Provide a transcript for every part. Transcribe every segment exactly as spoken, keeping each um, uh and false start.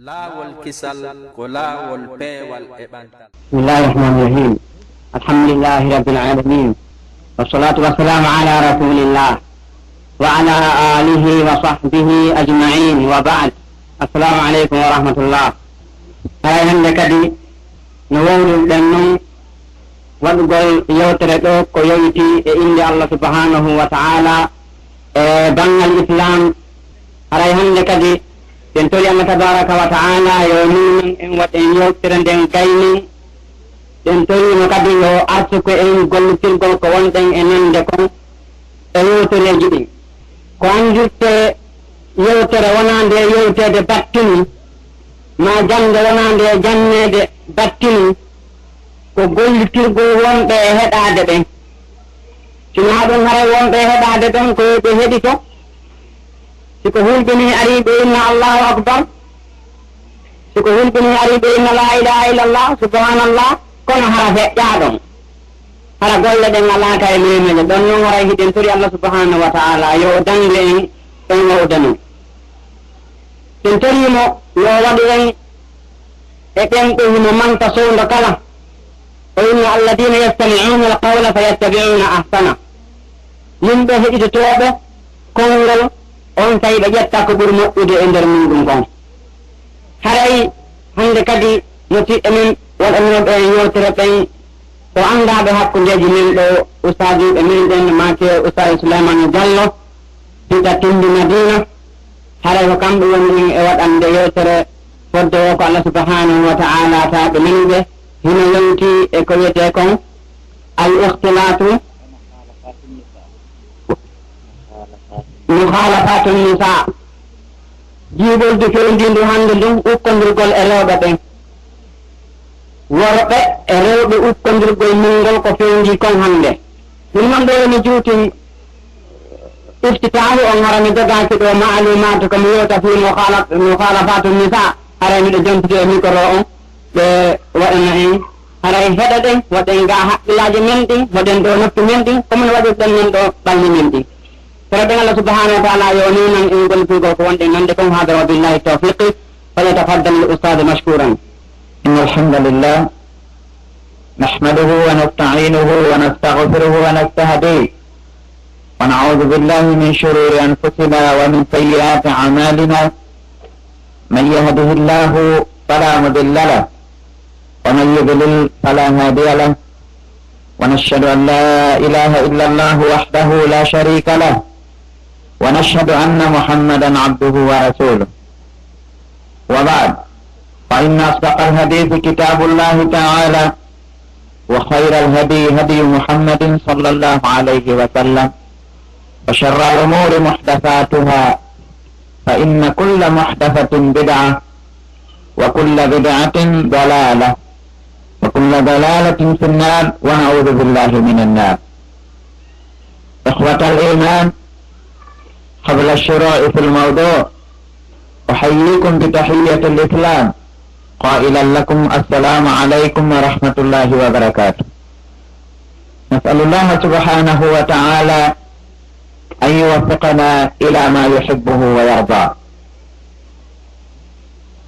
Laawol kisal ko laawol peewal e ɓantal. بسم الله الرحمن الرحيم. الحمد لله رب العالمين. والصلاة والسلام على رسول الله وعلى آله وصحبه أجمعين وبعد. السلام عليكم ورحمة الله. Haray hannde kadi no wowlirɗen non waɗugol yewtere ɗo ko yowiti e innde Allah subhanahu wa ta'ala e banngal Islam. Haray hannde kadi, en tori Allah tabaraka wa ta'ala yo nunan en waɗen yewtere nden gayni. En tori mo kadi yo arsuko en gollitirgol ko wonɗen e nande kon e yewtereeji ɗin. Ko anndirte yewtere wonaa nde yewteede battini, maa jannde wonaa nde janneede battini, ko gollitirgol wonɓe e heɗaade ɓen. Sinaa ɗum, haray wonɓe e heɗaade ɓen ko yo ɓe heɗito. Si ko hulɓinii arii ɓe inna Allahu Akbar, si ko hulɓinii arii ɓe inna laa ilaaha illallah, subhanallah, kono hara feƴƴaa ɗon. Hara golle ɗen alaa ka e meemeeje. Ɗon non haray hiɗen tori Allah subhanahu wa ta'ala yo o dandu en ɗon o dandu. En tori mo yo o waɗu en e ɓen ɓe himo manta soondo kala. O inna alladina yastami'una alqawla fayattabi'una ahsana. Yimɓe heɗitotooɓe konngol, on tawi ɓe ƴetta ko ɓuri moƴƴude e nder mum ɗum kon. Haray hannde kadi, musiɓɓe men waɗanooɓe yewtere ɓen ko anndaaɓe hakkundeeji men ɗo, ustaaduuɓe men ɓen, maate Ustaaz Souleymane Diallo, Pita Timbi Madina. Haray ko kamɓe woni ɗin e waɗande yewtere fodde o ko Allah subhanahu wa ta'ala taaɓe men ɓe hino yonti e ko wiyetee kon al ikhtilatu mukhalafatu nisa. Jiiɓoldu fewndiindu hannde ndun, ukkondirgol e rewɓe ɓen. Worɓe e rewɓe, ukkondirgol mun ngol ko fewndii kon hannde. Ɗum non ɗo ene juuti iftitaahu on, hara mi jogaaki ɗo maalumaatu ko mi yewta fii mukhala-, mukhalafatu nisa, haray miɗo jontude e mikoro on. Ɓe waɗana en, haray heɗoɗen, waɗen ga haqqillaaji men ɗin, waɗen ɗo noppi men ɗin, ko min waɗirɗen non ɗo ɓalli men ɗin. Toroɗen Allah subhanahu wa ta'ala yo nunan en gollitirgol ko wonɗen nande kon. Hada wa billahi tawfiqi, falyatafaddal al ustadu mashkuran. إن الحمد لله نحمده ونستعينه ونستغفره ونستهديه، ونعوذ بالله من شرور أنفسنا ومن سيئات أعمالنا. من يهده الله فلا مضل له، ومن يضلل فلا هادي له، ونشهد أن لا إله إلا الله وحده لا شريك له، ونشهد أن محمدا عبده ورسوله. وبعد، فإن أصدق الحديث كتاب الله تعالى، وخير الهدي هدي محمد صلى الله عليه وسلم، وشر الأمور محدثاتها، فإن كل محدثة بدعة، وكل بدعة ضلالة، وكل ضلالة في النار، ونعوذ بالله من النار. إخوة الإيمان، قبل الشروع في الموضوع، أحييكم بتحية الإسلام، قائلا لكم: السلام عليكم ورحمة الله وبركاته. نسأل الله سبحانه وتعالى أن يوفقنا إلى ما يحبه ويرضى.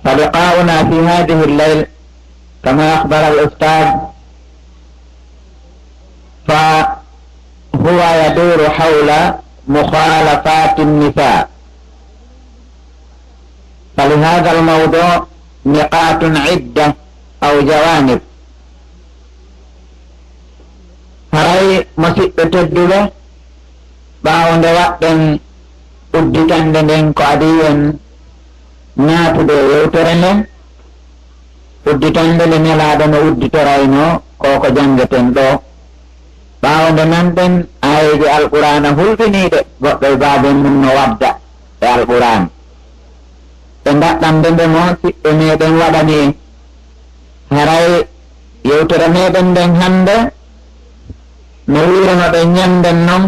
فلقاؤنا في هذه الليل، كما أخبر الأستاذ، فهو يدور حول مخالفات النساء. فلهذا الموضوع نقاط عدة أو جوانب. Haray, musiɓɓe tedduɓe, ɓaawo nde waɗɗen udditande nden, ko adii en naatude e yewtere nden, udditande nde Nelaaɗo no udditorayno ko ko janngeten ɗo. Ɓaawo nde nanɗen aayeeje Alqur'aana hulɓiniiɗe, goɗɗo e baaben mum no wadda e Alqur'aana. E daɗɗande nde mo siɓɓe meɗen waɗani en, haray yewtere meɗen nden hannde, no wiirano ɗen ñannden non,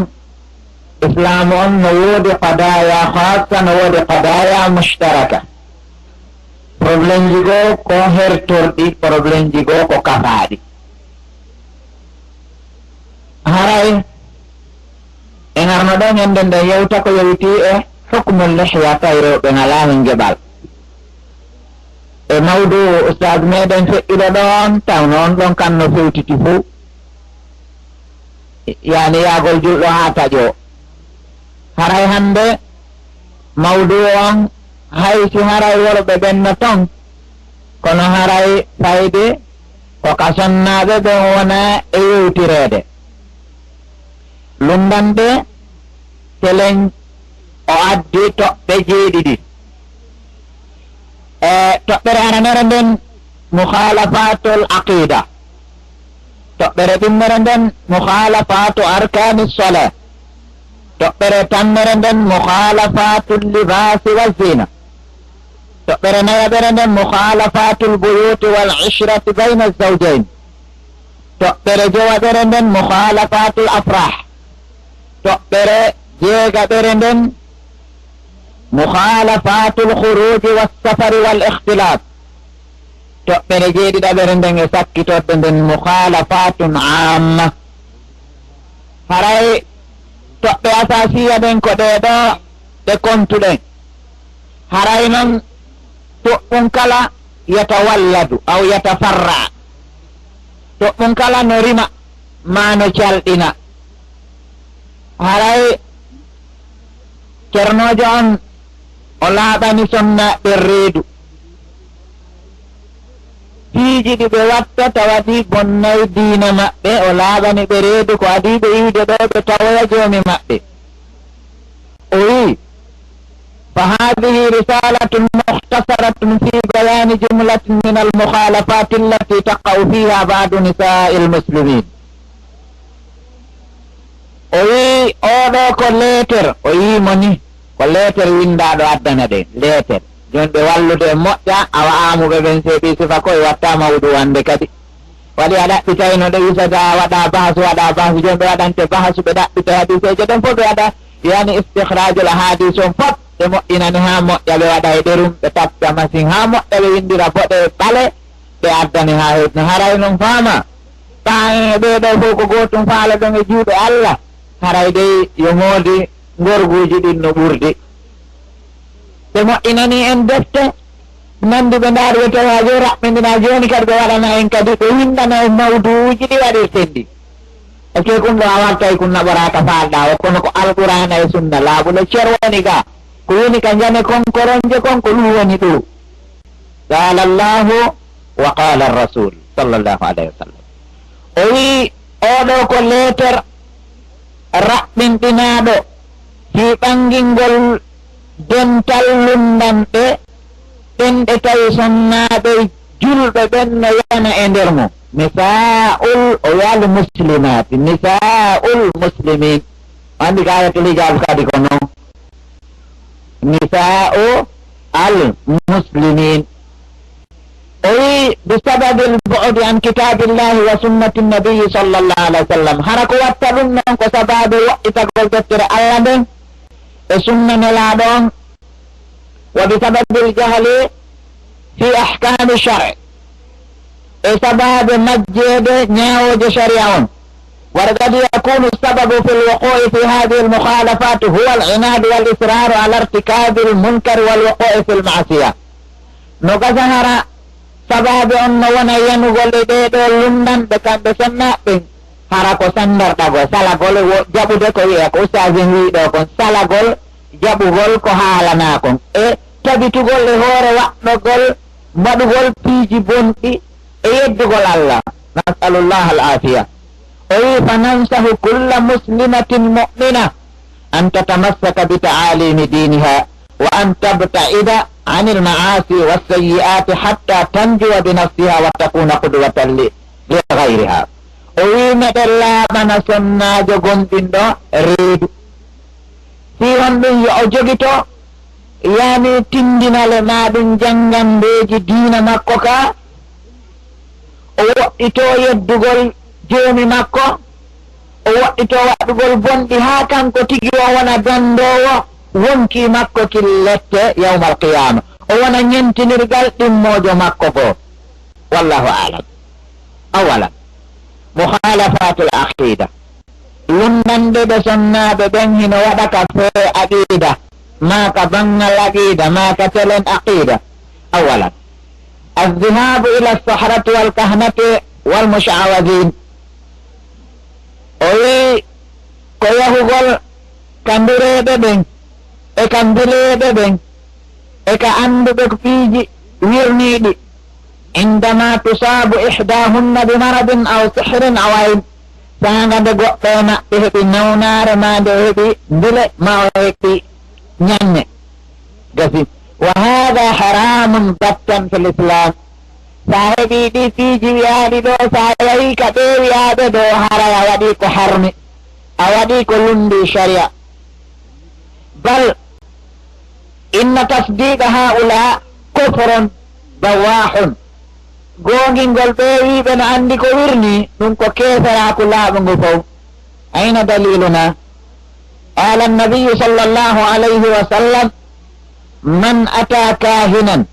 Islaamu on no woodi qadaaya khaassa, no woodi qadaaya mushtaraka. Problème ji goo ko hertorɗi, problème ji goo ko kafaaɗi. Haray en arno ɗo ñannden nden yewta ko yowitii e hukmul lihya, tawi rewɓe ngalaa hen geɓal. E mawdu ustaas meɗen feƴƴuɗo ɗoon, tawnoo on ɗoon kan no fewtiti fof, yaani yaagol julɗo haa taƴoo. Haray hannde mawdu on, hay si haray worɓe ɓen no ton, kono haray fayde ko ka sonnaaɓe ɓen wona e yewtireede. Lunndanɗe telen o addi toɓɓe jeeɗiɗi. E toɓɓere aranere nden, mukhalafatul aqida. Toɓɓere ɗimmere nden, mukhalafatu arkani sala. Toɓɓere tammere nden, mukhalafatul libasi wa zina. Toɓɓere nayaɓere nden, mukhalafatul buyuti wal ishrati bayna zawjayn. Toɓɓere jowaɓere nden, mukhalafatul afrah. Toɓɓere jeegaɓere nden, mukhalafatul khuruji was safari wal ikhtilat. Toɓɓere jeeɗiɗaɓere nden e sakkitorde nden, mukhalafatun amma. Haray toɓɓe asasiya ɗen ko ɗee ɗoo ɗe kontuɗen. Haray non toɓɓun kala yatawalladu aw yatafarra. Toɓɓun kala no rima maa no calɗina. Haray cernoojo on o laaɓani sonnaaɓe reedu. Piiji ɗi ɓe watta tawa ɗi bonnay diina maɓɓe, o laaɓani ɓe reedu ko adii ɓe iwde ɗoo ɓe tawoya Joomi maɓɓe. O wi'i, فهذه رسالة مختصرة في بيان جملة من المخالفات التي تقع فيها بعض نساء المسلمين. O wi'i, oo ɗoo ko leeter, o yi'i mo ni, ko leeter winndaaɗo addana ɗen, leeter. Jon ɓe wallude e moƴƴa, awa aamuɓe ɓen seeɓi sifa koye watta mawdu wannde kadi. Waɗi a ɗaɓɓitayno ɗo wisata waɗa bahasu, waɗa bahasu, jon ɓe waɗante bahasu, ɓe ɗaɓɓita hadiseeje ɗen fof ɓe waɗa, yani istikhrajul ahadis on fof, ɓe moƴƴinani haa moƴƴa, ɓe waɗa e ɗerum, ɓe tatta masin haa moƴƴa, ɓe winndira boɗe e ɓale, ɓe addani haa heewtina. Haray non faama, taa en e ɓee ɗoo fof ko gootum faala ɗon e juuɗe Allah, haray dey yo ngoodi ngorguuji ɗin no ɓurdi. Ɓe moƴƴinanii en defte, nanndi ɓe ndaari ɓe tawi haa jooni raɓɓindinaa, jooni kadi ɓe waɗana en kadi, ɓe winndana en mawduuji ɗi waɗirten ɗi. Eke kun ɗo a wartay kun naɓoraaka faalɗaa o, kono ko Alqur'aana e Sunna laaɓuɗo cer woni ga. Ko woni ka njane kon koronje kon, ko ɗum woni ɗo. Qaala Allahu wa qaala Rasul sallallahu alayhi wa sallam. O wi'i, oo ɗoo ko leeter raɓɓinɗinaaɗo fii ɓanngingol dental lunndanɓe ɓen ɓe tawi sonnaaɓe julɓe ɓen no yana e nder mum. Nisaa'ul, o wi'a al muslimaati, nisaa'ul muslimin. O anndi ka ayatul hijab kadi ko non. Nisaa'u al muslimin. O wi'i, بسبب البعد عن كتاب الله وسنة النبي صلى الله عليه وسلم. Hara ko watta ɗum non ko sabaabu woɗɗitagol deftere Allah nden e sunna Nelaaɗo on. وبسبب الجهل في أحكام الشرع. E sabaabu majjeede ñaawooje sharia on. وقد يكون السبب في الوقوع في هذه المخالفات هو العناد والإصرار على ارتكاب المنكر والوقوع في المعصية. No gasa hara sabaabu on no wona yanugol e ɗee ɗoo lunndanɓe kamɓe sonnaaɓe ɓen. Hara ko sanndarɗagol, salagol, wo jaɓude ko wi'ee ko ustaas en wi'i ɗoo kon, salagol, jaɓugol ko haalanaa kon. E tabitugol e hoore waɗɗogol, mbaɗugol piiji bonɗi e yeddugol Allah. نسأل الله العافية. O wi'i, فننصح كل مسلمة مؤمنة أن تتمسك بتعاليم دينها وأن تبتعد عن المعاصي والسيئات حتى تنجو بنفسها وتكون قدوة ل-، لغيرها. O wi'i, meɗen laaɓana sonnaajo gomɗinɗo reedu. Fii honɗum? Yo o jogito, yani, tinndinale maa ɗum janngandeeji diina makko ka, o woɗɗitoo yeddugol Joomi makko, o woɗɗitoo waɗugol bonɗi haa kanko tigi o wona danndoowo wonkii makko kin lette yawmal qiyaama, o wona ñentinirgal ɗimmoojo makko goo. Wallahu a'lam. Awalan, mukhalafatul aqida. Lunndanɗe ɗe sonnaaɓe ɓen hino waɗa ka fee aqida, maa ka banngal aqida, maa ka telen aqida. Awalan. الذهاب إلى السحرة والكهنة والمشعوذين. O wi'i ko yahugol ka mbireeɓe ɓen, e ka mbileeɓe ɓen, e ka annduɓe ko piiji wirniiɗi. عندما تصاب إحداهن بمرض أو سحر أو عين. Saanga nde goɗɗo e maɓɓe heɓi nawnaare, maa nde heɓi mbile, maa o heɓi ñanne. Gasi. وهذا حرام باتا في الإسلام. Sa heɓi ɗi piiji wi'aaɗi ɗo, sa yahi ka ɓe wi'aaɓe ɗo, haray a waɗi ko harmi. A waɗi ko lundi sharia. بل إن تصديق هؤلاء كفر بواح. Goongingol ɓe wi'ɓe no anndi ko wirni, ɗum ko keeferaaku laaɓungu fow. أين دليلنا؟ قال النبي صلى الله عليه وسلم: من أتى كاهنا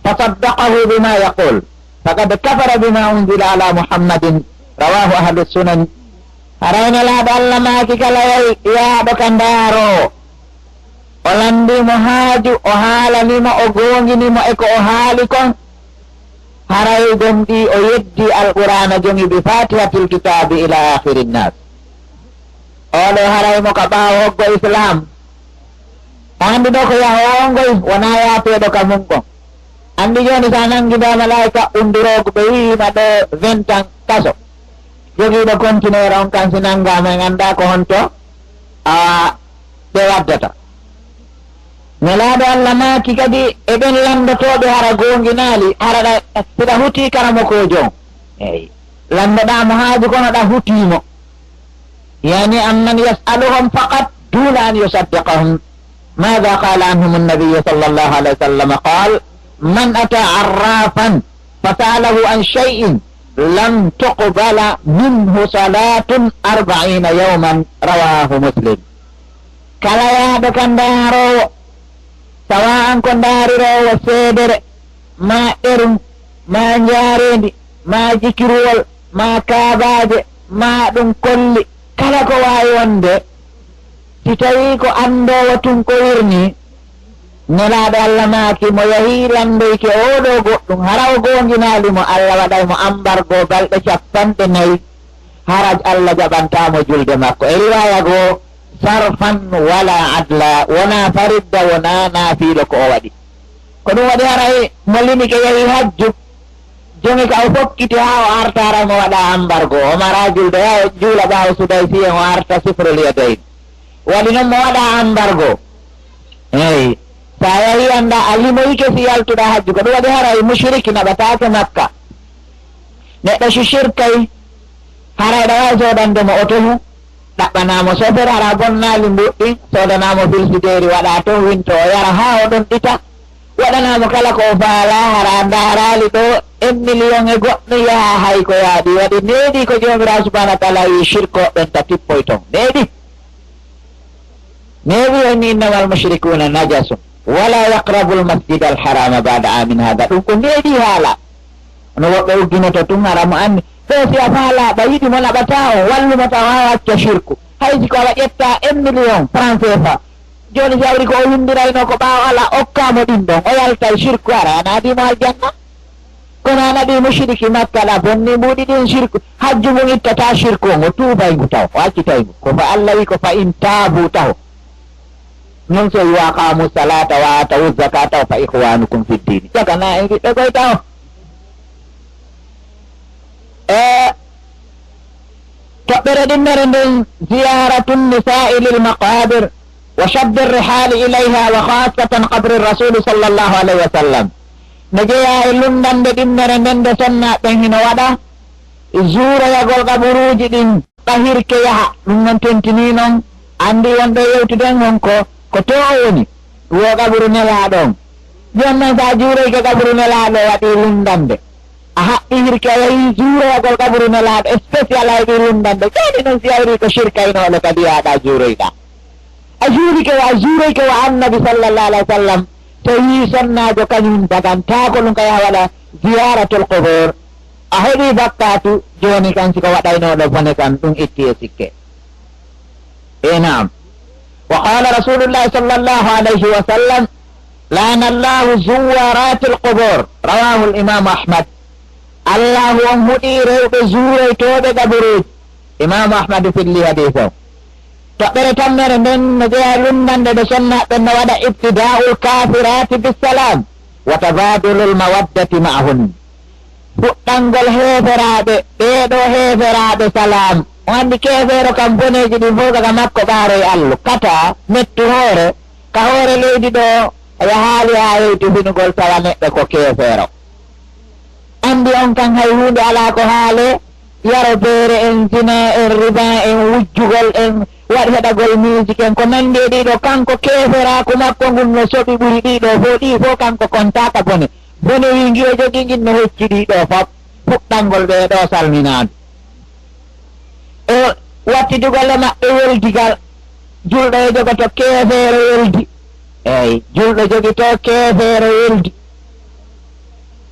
فصدقه بما يقول فقد كفر بما أنزل على محمد. رواه أهل السنن. Haray Nelaaɗo Allah maaki kala yahi, yaaɗo ka ndaaroowo, o lanndii mo haaju, o haalanii mo, o goongini mo e ko o haali kon, haray gomɗii o yeddii Alqur'aana jogi bi Faatihatil Kitaabi ilaa aakhiri nnaas. Oo ɗoo haray mo ka ɓaawo hoggo Islaam. Anndi ɗoo ko yahoowo ngoy, wonaa yaapeeɗo ka mun kon. Anndi jooni sa nanngi ɗoo malaa'ika unduroogu ɓe wi'i ma ɗoo vingt ans kaso. Jogiiɗo kontineer on kan si nanngaama en anndaa ko honto, a, ɓe waddata. Nelaaɗo Allah maaki kadi e ɓen lanndotooɓe hara goonginaali, hara ɗa, siɗa hutii karamokoojo on. Eey. Lanndoɗaa mo haaju kono ɗa hutii mo. يعني عمن يسألهم فقط دون أن يصدقهم. ماذا قال عنهم النبي صلى الله عليه وسلم؟ قال: من أتى عرافا فسأله عن شيء لم تقبل منه صلاة أربعين يوما. رواه مسلم. Kala yahɗo ka ndaaroowo, sawa'an ko ndaariroowo seedere, maa ɗerum, maa njaareendi, maa jikiruwol, maa kaabaaje, maa ɗum kolli, kala ko waawi wonde, si tawii ko anndoowo tun ko wirnii, Nelaaɗo Allah maaki, mo yahii lanndoyke oo ɗoo goɗɗum, hara o goonginaali mo, Allah waɗay mo ambargo balɗe cappanɗe nayi, hara Allah jaɓantaa mo julde makko. E riwaaya goo, sarfan wala adla, wonaa faridda, wonaa naafiilo ko o waɗi. Ko ɗum waɗi haray mo limike yahi hajju, jomi ka o fokkiti haa o arta, haray mo waɗa ambargo. O maraa julde, haa o juula ɓaawo sudaysi en, o arta sifrul yadayn. Waɗi non mo waɗa ambargo. Eey. Sa yahi annda a limoyike si yaltuɗa hajju, ko ɗum waɗi haray mushriki naɓataake Makka. Neɗɗo si shirkay, haray ɗa waawi soodande mo oto hu, ɗaɓɓanaa mo sofere, hara bonnaali mbuɗɗi, soodanaa mo filsideeri, waɗa ton winto, o yara haa o ɗon ɗita. Waɗanaa mo kala ko o faalaa, hara a ndaaraali ɗo en miliyon e goɗɗum yaha hay ko yaaɗi. Waɗi neeɗi ko Joomiraaɗo Subhaanahu wa Ta'aalaa wi'i shirkooɓe ɓen ta tippoy ton. Neeɗi. Neeɗi o inni: إنما المشركون نجس ولا يقربوا المسجد الحرام بعد عامهم هذا. Ɗum ko neeɗi haala. Hono woɓɓe ugginoto tun, hara mo anndi. Ɓe si a faalaa ɓa yiɗi mo naɓataa on, wallu mo taw haa o acca shirku. Hay si ko awa ƴetta un million franc C F A. Jooni si hawri ko o winndiraynoo ko ɓaawo Allah okkaa mo ɗin ɗon, o yaltay shirku, hara a naadii mo aljanna. Kono a naɓii mushriki Makka ɗa bonni mbuuɗi ɗin shirku. Hajju ngun ittataa shirku on, o tuubay ngu taw, o accitay ngu. Ko fa Allah wi ko: فإن تابوا taho. Non so wi: وأقاموا الصلاة وآتوا الزكاة فإخوانكم في الدين. Jaka na en ɓiɓɓe koy taho. E toɓɓere ɗimmere nden, زيارة النساء للمقابر وشد الرحال إليها وخاصة قبر الرسول صلى الله عليه وسلم. No jeyaa e lunndannde ɗimmere nden nde sonnaaɓe ɓen hino waɗa, juuroyagol qaburuuji ɗin, ɓa hirke yaha. Ɗum non tentinii non, anndi wonɓe yewtuden honko, ko to o woni, wo qaburu Nelaaɗo on. Jooni non, so a juuroyke qaburu Nelaaɗo, waɗii lunndannde. A haɓɓii hirke, a yahii juuroyagol qaburu Nelaaɗo, spécial a heɓii lunndannde. Jooni non, si hawrii ko shirkaynooɗo kadi yahɗaa juuroyɗaa. A juurike wo, a juuroyke wo Annabi sallallahu alayhi wa sallam, so yii sonnaajo kañum dagantaako ɗum ka yaha waɗa ziyaratul qubur. A heɓii bakkaatu, jooni kan si ko waɗaynooɗo bone kan ɗum itti e sikke. E naam. وقال رسول الله صلى الله عليه وسلم: لعن الله زوارات القبور. رواه الإمام أحمد. Allaahu on huɗii rewɓe zuuroytooɓe gaburuuji. Imaamu Ahmadu fillii hadiis on. Toɓɓere tammere nden no jeyaa lunndande ɓe sonnaaɓe ɓen no waɗa ابتداء الكافرات بالسلام وتبادل المودة معهن. Fuɗɗangol heeferaaɓe, ɓee ɗoo heeferaaɓe salaam. On anndi keefeero kam boneeji ɗin fow ka makko ɓaaroy allu. Kata, mettu hoore, ka hoore leydi ɗoo, a yahaali haa hewti finugol tawa neɗɗo ko keefeero. Anndi on kan hay huunde alaa ko haalee, yaro beere en, zina en, riba en, wujjugol en, waɗ heɗagol musique en, ko nanndi e ɗii ɗoo, kanko keeferaaku makko ngun no soɓi ɓuri ɗii ɗoo fow, ɗii fow kanko kontaaka bone. Bone wii ngi o jogii ngin no hecci ɗii ɗoo fow, fuɗɗangol ɓee ɗoo salminaandu. E wattidugol e maɓɓe weldigal, julɗo e jogoto keefeero weldi. Eey, julɗo jogitoo keefeero weldi.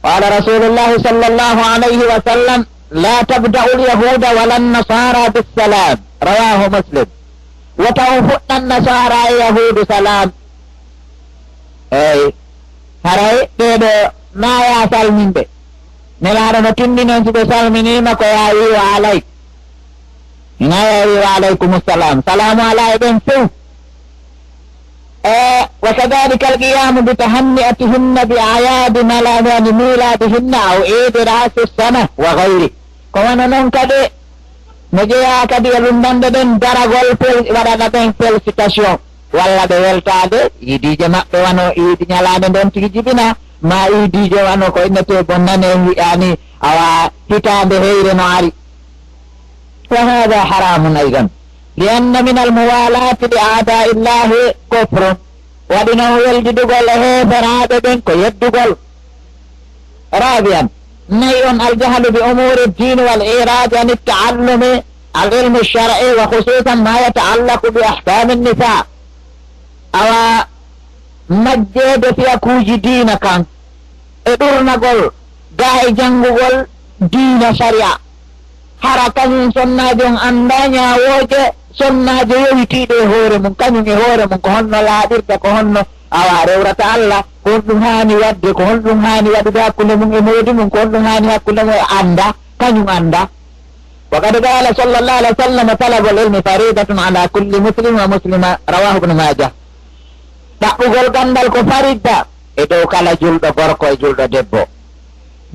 قال رسول الله صلى الله عليه وسلم: لا تبدأوا اليهود ولا النصارى بالسلام. رواه مسلم. Wota on fuɗɗan nasaara e yahuudu salaam. Eey, haray ɓee ɗoo maayaa salminde. Nelaaɗo no tinndini on si ɓe salminiima ko yaa wii wa alay. Hinaa yaa wii wa alaykumu salaam. Salaamu alaa e ɓen few. E, وكذلك القيام بتهنئتهن بأعياد ميلا-، يعني ميلادهن أو عيد رأس السنة وغيره. Ko wano non kadi no jeyaa kadi e lunndande ɗen daragol fel-, waɗana ɓen félicitation, walla ɓe weltaade iidiije maɓɓe, wano iidi ñalaande nden tigi jibinaa, maa iidiije wano ko innetee bonnane en wi'aani, awa hitaande heyre no ari. وهذا حرام أيضا، لأن من الموالاة لأعداء الله كفر. Waɗi non weldidugol e heeferaaɓe ɓen ko yeddugol. رابعا، نهي الجهل بأمور الدين والإعراض عن التعلم العلم الشرعي وخصوصا ما يتعلق بأحكام النساء. Awa majjeede fiyakuuji diina kan e ɗurnagol gaa e janngugol diina sariya. Hara kañum sonnaajo on anndaa ñaawooje sonnaajo yowitiiɗe e hoore mum, kañum e hoore mum ko honno laaɓirta, ko honno awa rewrata Allah, ko honɗum haani waɗde, ko honɗum haani waɗude hakkunde mum e moodi mum, ko honɗum haani hakkunde mum e anndaa, kañum anndaa. وقد قال صلى الله عليه وسلم: طلب العلم فريضة على كل مسلم ومسلمة. رواه ابن ماجه. Ɗaɓɓugol ganndal ko farilla e dow kala julɗo gorko e julɗo debbo.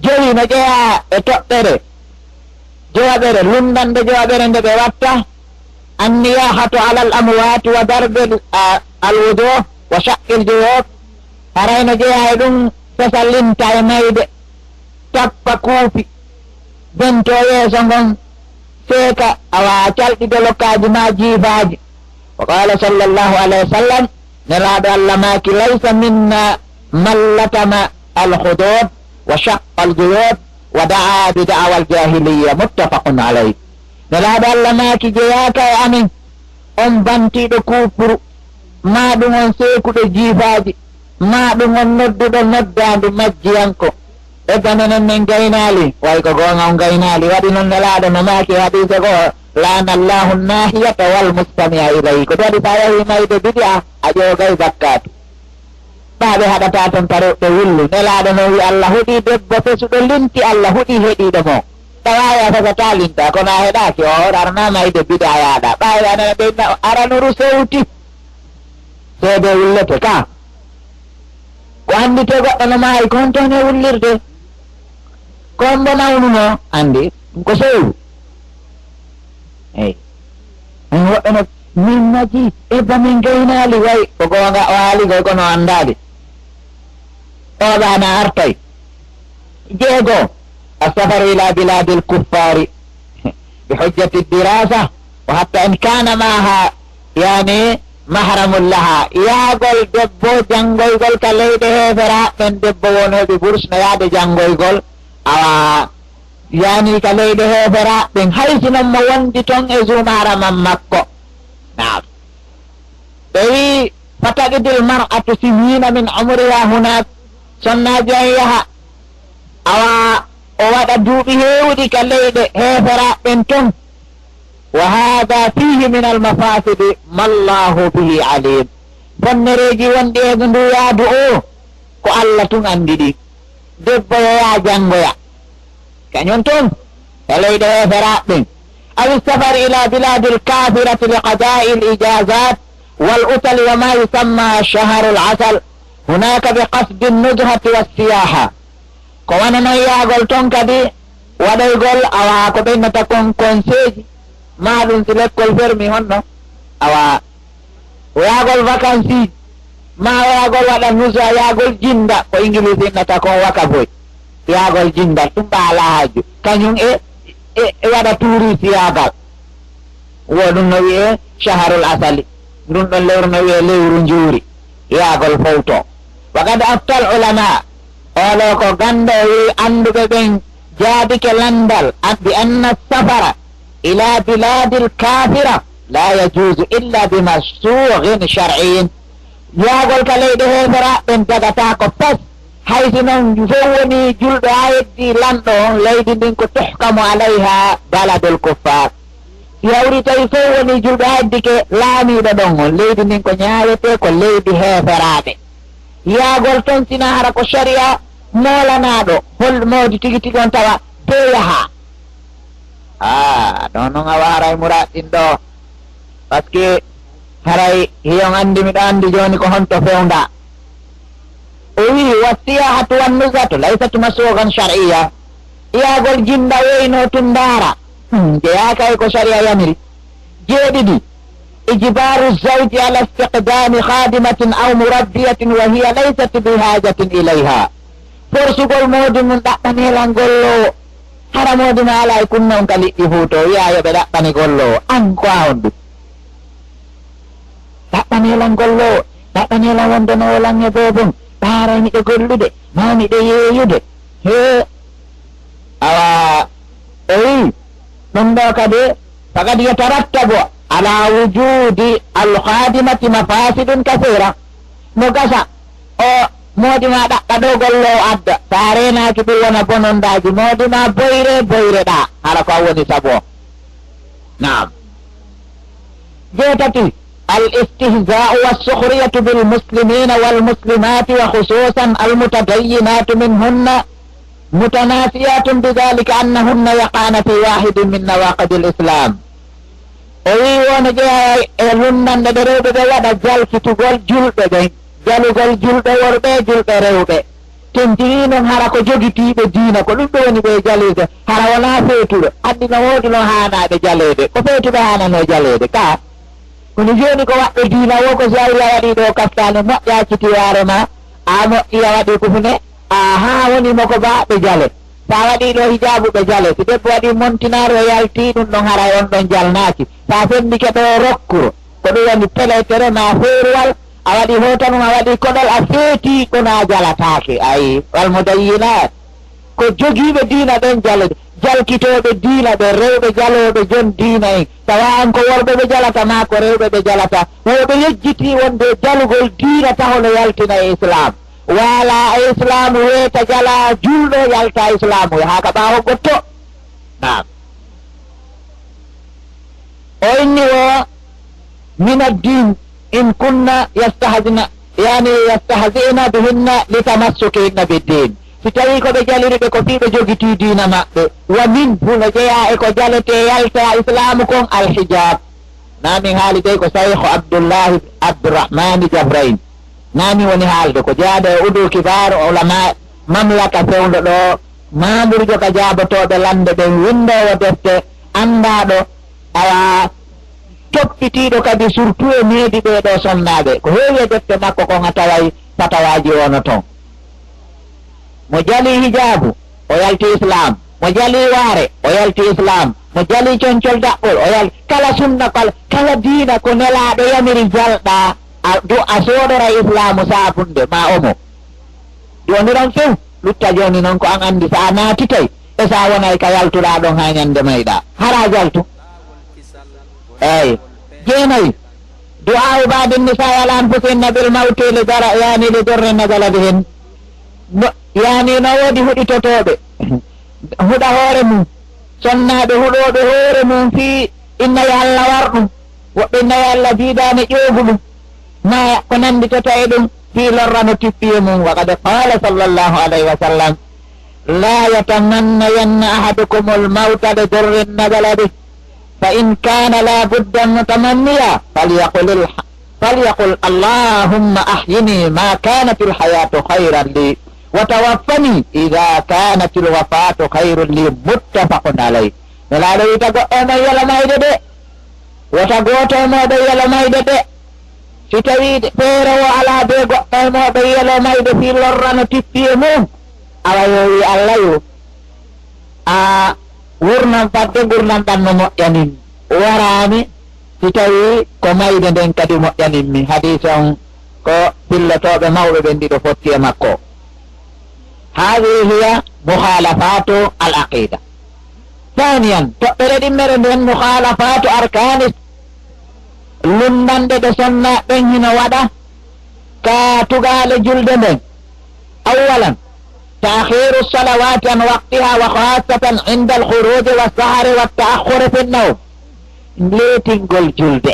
Jowi no jeyaa e toɓɓere jowaɓere, lunndande jowaɓere nde ɓe watta: النياحة على الأموات وضرب ال-، a-، الوجوه وشق الجيوب. Haray no jeyaa e ɗum sesa linta e mayde, tappa kuupi, bento yeeso ngon, seeka, awa calɗiɗo lokkaaji maa jiifaaji. وقال صلى الله عليه وسلم، Nelaaɗo Allah maaki: ليس منا من لطم الخدود وشق الجيوب ودعا بدعوى الجاهلية. متفق عليه. Nelaaɗo Allah maaki: Jeyaaka e amen on bantiiɗo kuupuru, maa ɗum on seekuɗo jiifaaji, maa ɗum on nodduɗo noddaandu majjiyanko. Ebba menen men gaynaali, way ko goonga on gaynaali. Waɗi non Nelaaɗo no maaki e hadiise goo: لعن الله الناحية والمستمع إليه. Ko ɗum waɗi so a yahii mayde bidi'a, a ƴoogay zakkaatu. Ɓaa ɓe haɗataa ton tarew ɓe wullu. Nelaaɗo no wi'i, Allah huɗii debbo fesuɗo linti, Allah huɗii heɗiiɗo mo. Tawaa a fesataa linta, kono a heɗaaki, o hoore arana mayde bidi'a yaaɗa. Ɓaawo a nana ɓe inna aranuru sewti. Seede wullete ka. Ko annditee goɗɗo no maayi, ko honto woni e wullirde. Ko hombo nawnuno, anndi, ɗum ko sewru. Eey. Min woɓɓe no, min majji, ebba min gaynaali, way, ko goonga o haali koy, kono anndaali. O ɗaana artay. Jeego, السفر إلى بلاد الكفار بحجة الدراسة، وحتى إن كان معها، يعني، محرم لها. Yahgol debbo janngoygol ka leyɗe heeferaaɓe ɓen, debbo wonooɓe bourse no yahde janngoygol, awa, yani ka leyɗe heeferaaɓe ɓen, hay si non mo wondi ton e zuumaaramam makko. Naam. Ɓe wi'i, فتقضي المرأة سنين من عمرها هناك. Sonnaajo on yaha, awa o waɗa duuɓi heewuɗi ka leyɗe heeferaaɓe ɓen ton. وهذا فيه من المفاسد ما الله به عليم. Bonnereeji wonɗi e ndu yaadu o, ko Alla tun anndi ɗin. Debbo yo yaa janngoya kañun tun e leyɗe heeferaaɓe ɓen. أو السفر إلى بلاد الكافرة لقضاء الإجازات والأصل وما يسمى شهر العسل هناك بقصد النزهة والسياحة. Ko wano non yaagol ton kadi waɗoygol, awa, ko ɓe innata kon konseeji, maa ɗun si lekkol fermi honno, awa, yaagol vacances, maa yaagol waɗa nusa, yaagol jinnda, ko Ingiliisi innata kon wakaboy. Yaagol jinnda, ɗun ɓa alaa haaju. Kañun e, e, e waɗa touriste yaagal. Wo ɗun no wi'ee shahrul asali. Ndun ɗon lewru no wi'ee lewru njuuri. Yaagol fowto. وقد أفتى العلماء. Oɗo ko ganndo o wi'i annduɓe ɓen jaabike lanndal, an-, بأن السفر إلى بلاد الكافرة لا يجوز إلا بمسوغ شرعي. Yaagol ka leyɗe heeferaaɓe ɓen dagataako pes, hay si non fow wonii julɓe haa heddii lanɗo on, leydi ndin ko تحكم عليها بلد الكفار. Si hawri tawi fow wonii julɓe haa heddike laamiiɗo ɗon on, leydi ndin ko ñaawetee ko leydi heeferaaɓe. Yaagol ton sinaa hara ko sariya moolanaaɗo, hol moodi tigi tigi on tawa bee yahaa. Ah, ɗon non a waaray muraaɗ ɗin ɗoo. Parce que haray hiyon anndi miɗo anndi jooni ko honto fewndaa. O wi'i, والسياحة والنزهة ليست مسوغا شرعيا. Yaagol jinnda woynoo tun ndaara. Hmm, jeyaaka e ko sariya yamiri. Jeeɗiɗi, إجبار الزوج على استقدام خادمة أو مربية وهي ليست بحاجة إليها. Forsugol moodi mun ɗaɓɓanee lan golloowo. Hara moodi ma alaa e kunna on ka liƴƴi fuu to, wi'aa yo ɓe ɗaɓɓane golloowo. An ko a on ɗun? Ɗaɓɓanee lan golloowo, ɗaɓɓanee lan wondanoowo lan e boobon, ɓaaray miɗo gollude, maa miɗo yeeyude. Hee, awa, o wi'i, ɗun ɗoo kadi, فقد يترتب على وجود الخادمة مفاسد كثيرة. No gasa, o moodi ma ɗaɓɓa ɗoo golloowo adda, si a reenaaki ɗun wona bonondaaji, moodi ma boyre, boyre ɗaa, hara ko an woni sabu on. Naam. Jeetati, الاستهزاء والسخرية بالمسلمين والمسلمات وخصوصا المتدينات منهن متناسيات بذلك أنهن يقعن في واحد من نواقض الإسلام. O wi'i woo no jeyaa e lunnanɗe ɗe rewɓe ɓen waɗa jalkitugol julɓe ɓen, jalugol julɓe worɓe e julɓe rewɓe. Tentinii non hara ko jogitiiɓe diina, ko ɗun ɓe woni ɓe jalirde, hara wonaa feetuɗo. Anndi no woodi non haanaaɓe jaleede, ko feetuɓe haananoo jaleede. Kaa, kono jooni ko waɗɗo diina woo, ko si hawri a waɗii ɗoo kaftaane moƴƴa accitiwaare maa, a moƴƴi a waɗii kufune, a haa woni mo ko baa ɓe jale. Si a waɗii ɗoo hijaabu ɓe jale, si debbo waɗii montinaaru o yaltii ɗun ɗon haray on ɗon jalnaaki. Si a senndike ɗoo rokkuru, ko ɗun woni peletere maa feeruwal, a waɗii hootanum, a waɗii koɗol, a feetii kono a jalataake. Ayi, والمدينات. Ko jogiiɓe diina ɓen jaleede, jalkitooɓe diina ɓen, rewɓe jalooɓe jon diina en. Tawa an ko worɓe ɓe jalata maa ko rewɓe ɓe jalata. Wo ɓe yejjitii wonde jalugol diina taho no yaltina e Islaam. Waalaa e Islaam weeta jalaa julɗo yalta Islaam haa ka ɓaawo goɗɗo. Naam. O inni wo من الدين إن كن يستهزئن، يعني يستهزئن بهن لتمسكهن بالدين. Si tawii ko ɓe jaliri ɓe ko fii ɓe jogitii diina maɓɓe, ومنه no jeyaa e ko jaletee yalta Islaamu kon الحجاب. Naa min haali dey ko Saykh Abdullahi Abdurrahmani Jabrain. Naa min woni haalde ko jeyaade e udu kibaaru ulama mamlaka fewndo ɗoo, maamburjo ka jaabotooɓe lande ɓen, winndoowo defte, anndaaɗo, awa, toppitiiɗo kadi surtout e needi ɓee ɗoo sonnaaɓe. Ko heewi e defte makko kon a taway fatawaaji woo no ton. Mo jalii hijaabu, o yalti Islaam. Mo jalii waare, o yalti Islaam. Mo jalii concol daɓɓol, o yal-, kala sunna, kala, kala diina ko Nelaaɗo yamiri jalɗaa, a, du a soodoray Islaamu saabunde, maa omo. Jooni ɗon few, lutta jooni non ko an anndi si a naatitay, e si a wonay ka yaltuɗaa ɗon haa ñannde mayɗaa. Hara a jaltu. Eey. Jeenayi, دعاء بعض النساء على أنفسهن بالموت لضر-، يعني لضر نزل بهن. No, yani no woodi huɗitotooɓe huɗa hoore mum, sonnaaɓe huɗooɓe hoore mum fii inna yo Alla war ɗum, woɓɓe inna yo Alla biidaane ƴoogu ɗum, maa ko nannditata e ɗum, fii lorra no tippi e mum. Wa qad qala sallallahu alayhi wa sallam, la yatamannayanna ahadukumul mawta li durrin nazala bih, fa in kana la budda mutamanniya, falyaqul, falyaqul allahumma ahyini ma kanatil hayatu khayran li, wa tawaffani idha kanatil wafatu khayran li. Muttafaqun alayh. Nelaaɗo wi, ta goɗɗo e mon yelo mayde de, wota gooto e mooɗon yelo mayde de. Si tawii feere o alaa bee goɗɗo e mooɗon yelo mayde fii lorra no tippi e mum, awa yo wi Allah yo, a wurnan fadde ngurndan ɗan no moƴƴanimmi. Waraani si tawii ko mayde nden kadi moƴƴanimmi. Hadiis on ko fillotooɓe mawɓe ɓen ɗiɗo fotti e makko. Haadihi hiya mukhaalafatu al-aqiida. Taaniyan, toɓɓere ɗimmere nden, mukhaalafatu arkaanis, lunndanɗe ɗe sonnaaɓe ɓen hino waɗa ka tugaale julde nden. Awwalan, taakhiiru salawaati an waqtiha wa khaassatan inda al-khuruuji wa sahari wa ta'akhkhuri fi nawm. Leetingol julde.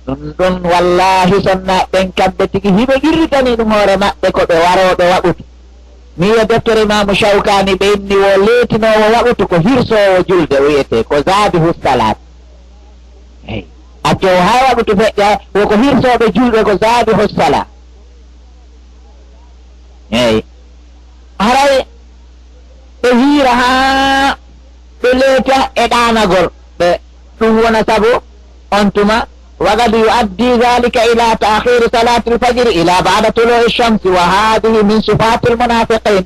Ɗun, ɗun, wallaahi, sonnaaɓe ɓen kamɓe tigi hiɓe qirritanii ɗun hoore maɓɓe ko ɓe warooɓe waɓutu. Mi yi'a deftere Imaamu Shawkaani ɓe inni wo leetinoowo waɓutu ko hirsoowo julde, o wi'etee ko zaabihu salaat. Eey. Accoowo haa waɓutu feƴƴa, wo ko hirsooɓe julɓe ko zaabihu salaat. Eey. Haray ɓe hiira haa ɓe leeta e ɗaanagol. Ɓe, ɗun wona sabu on tuma, wa qad yu'addi dhalika ila ta'khiri salatil fajri ila ba'da tulu'i shamsi, wa hadhihi min sifatil munafiqin.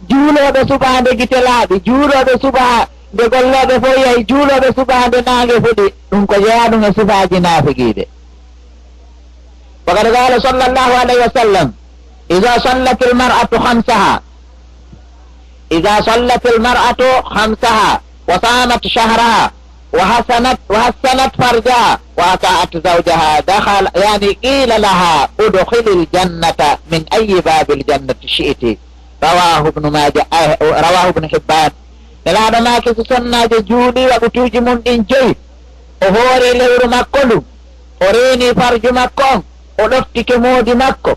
Juulooɓe subaa nde gite laaɓi, juulooɓe subaa nde gollooɓe fof yahi, juulooɓe subaa nde naange fuɗi, ɗun ko jeyaa ɗun e sifaaji naafiqiiɓe. Wa qad qala sallallahu alayhi wa sallam, idha sallatil mar'atu khamsaha, idha sallatil mar'atu khamsaha, wa samat shahraha, wa hasanat, wa hassanat farjaha, wa ata'at zawjaha, dakhala, yani, qila laha, udkhilil jannata min ayyi babil jannati shi'ti. Rawahu Ibnu Maaja, eh, rawahu Ibnu Hibbaan. Nelaaɗo maaki, si sonnaajo juulii waɓutuuji mun ɗin joyi, o hoori lewru makko ndun, o reenii farju makko on, o ɗoftike moodi makko,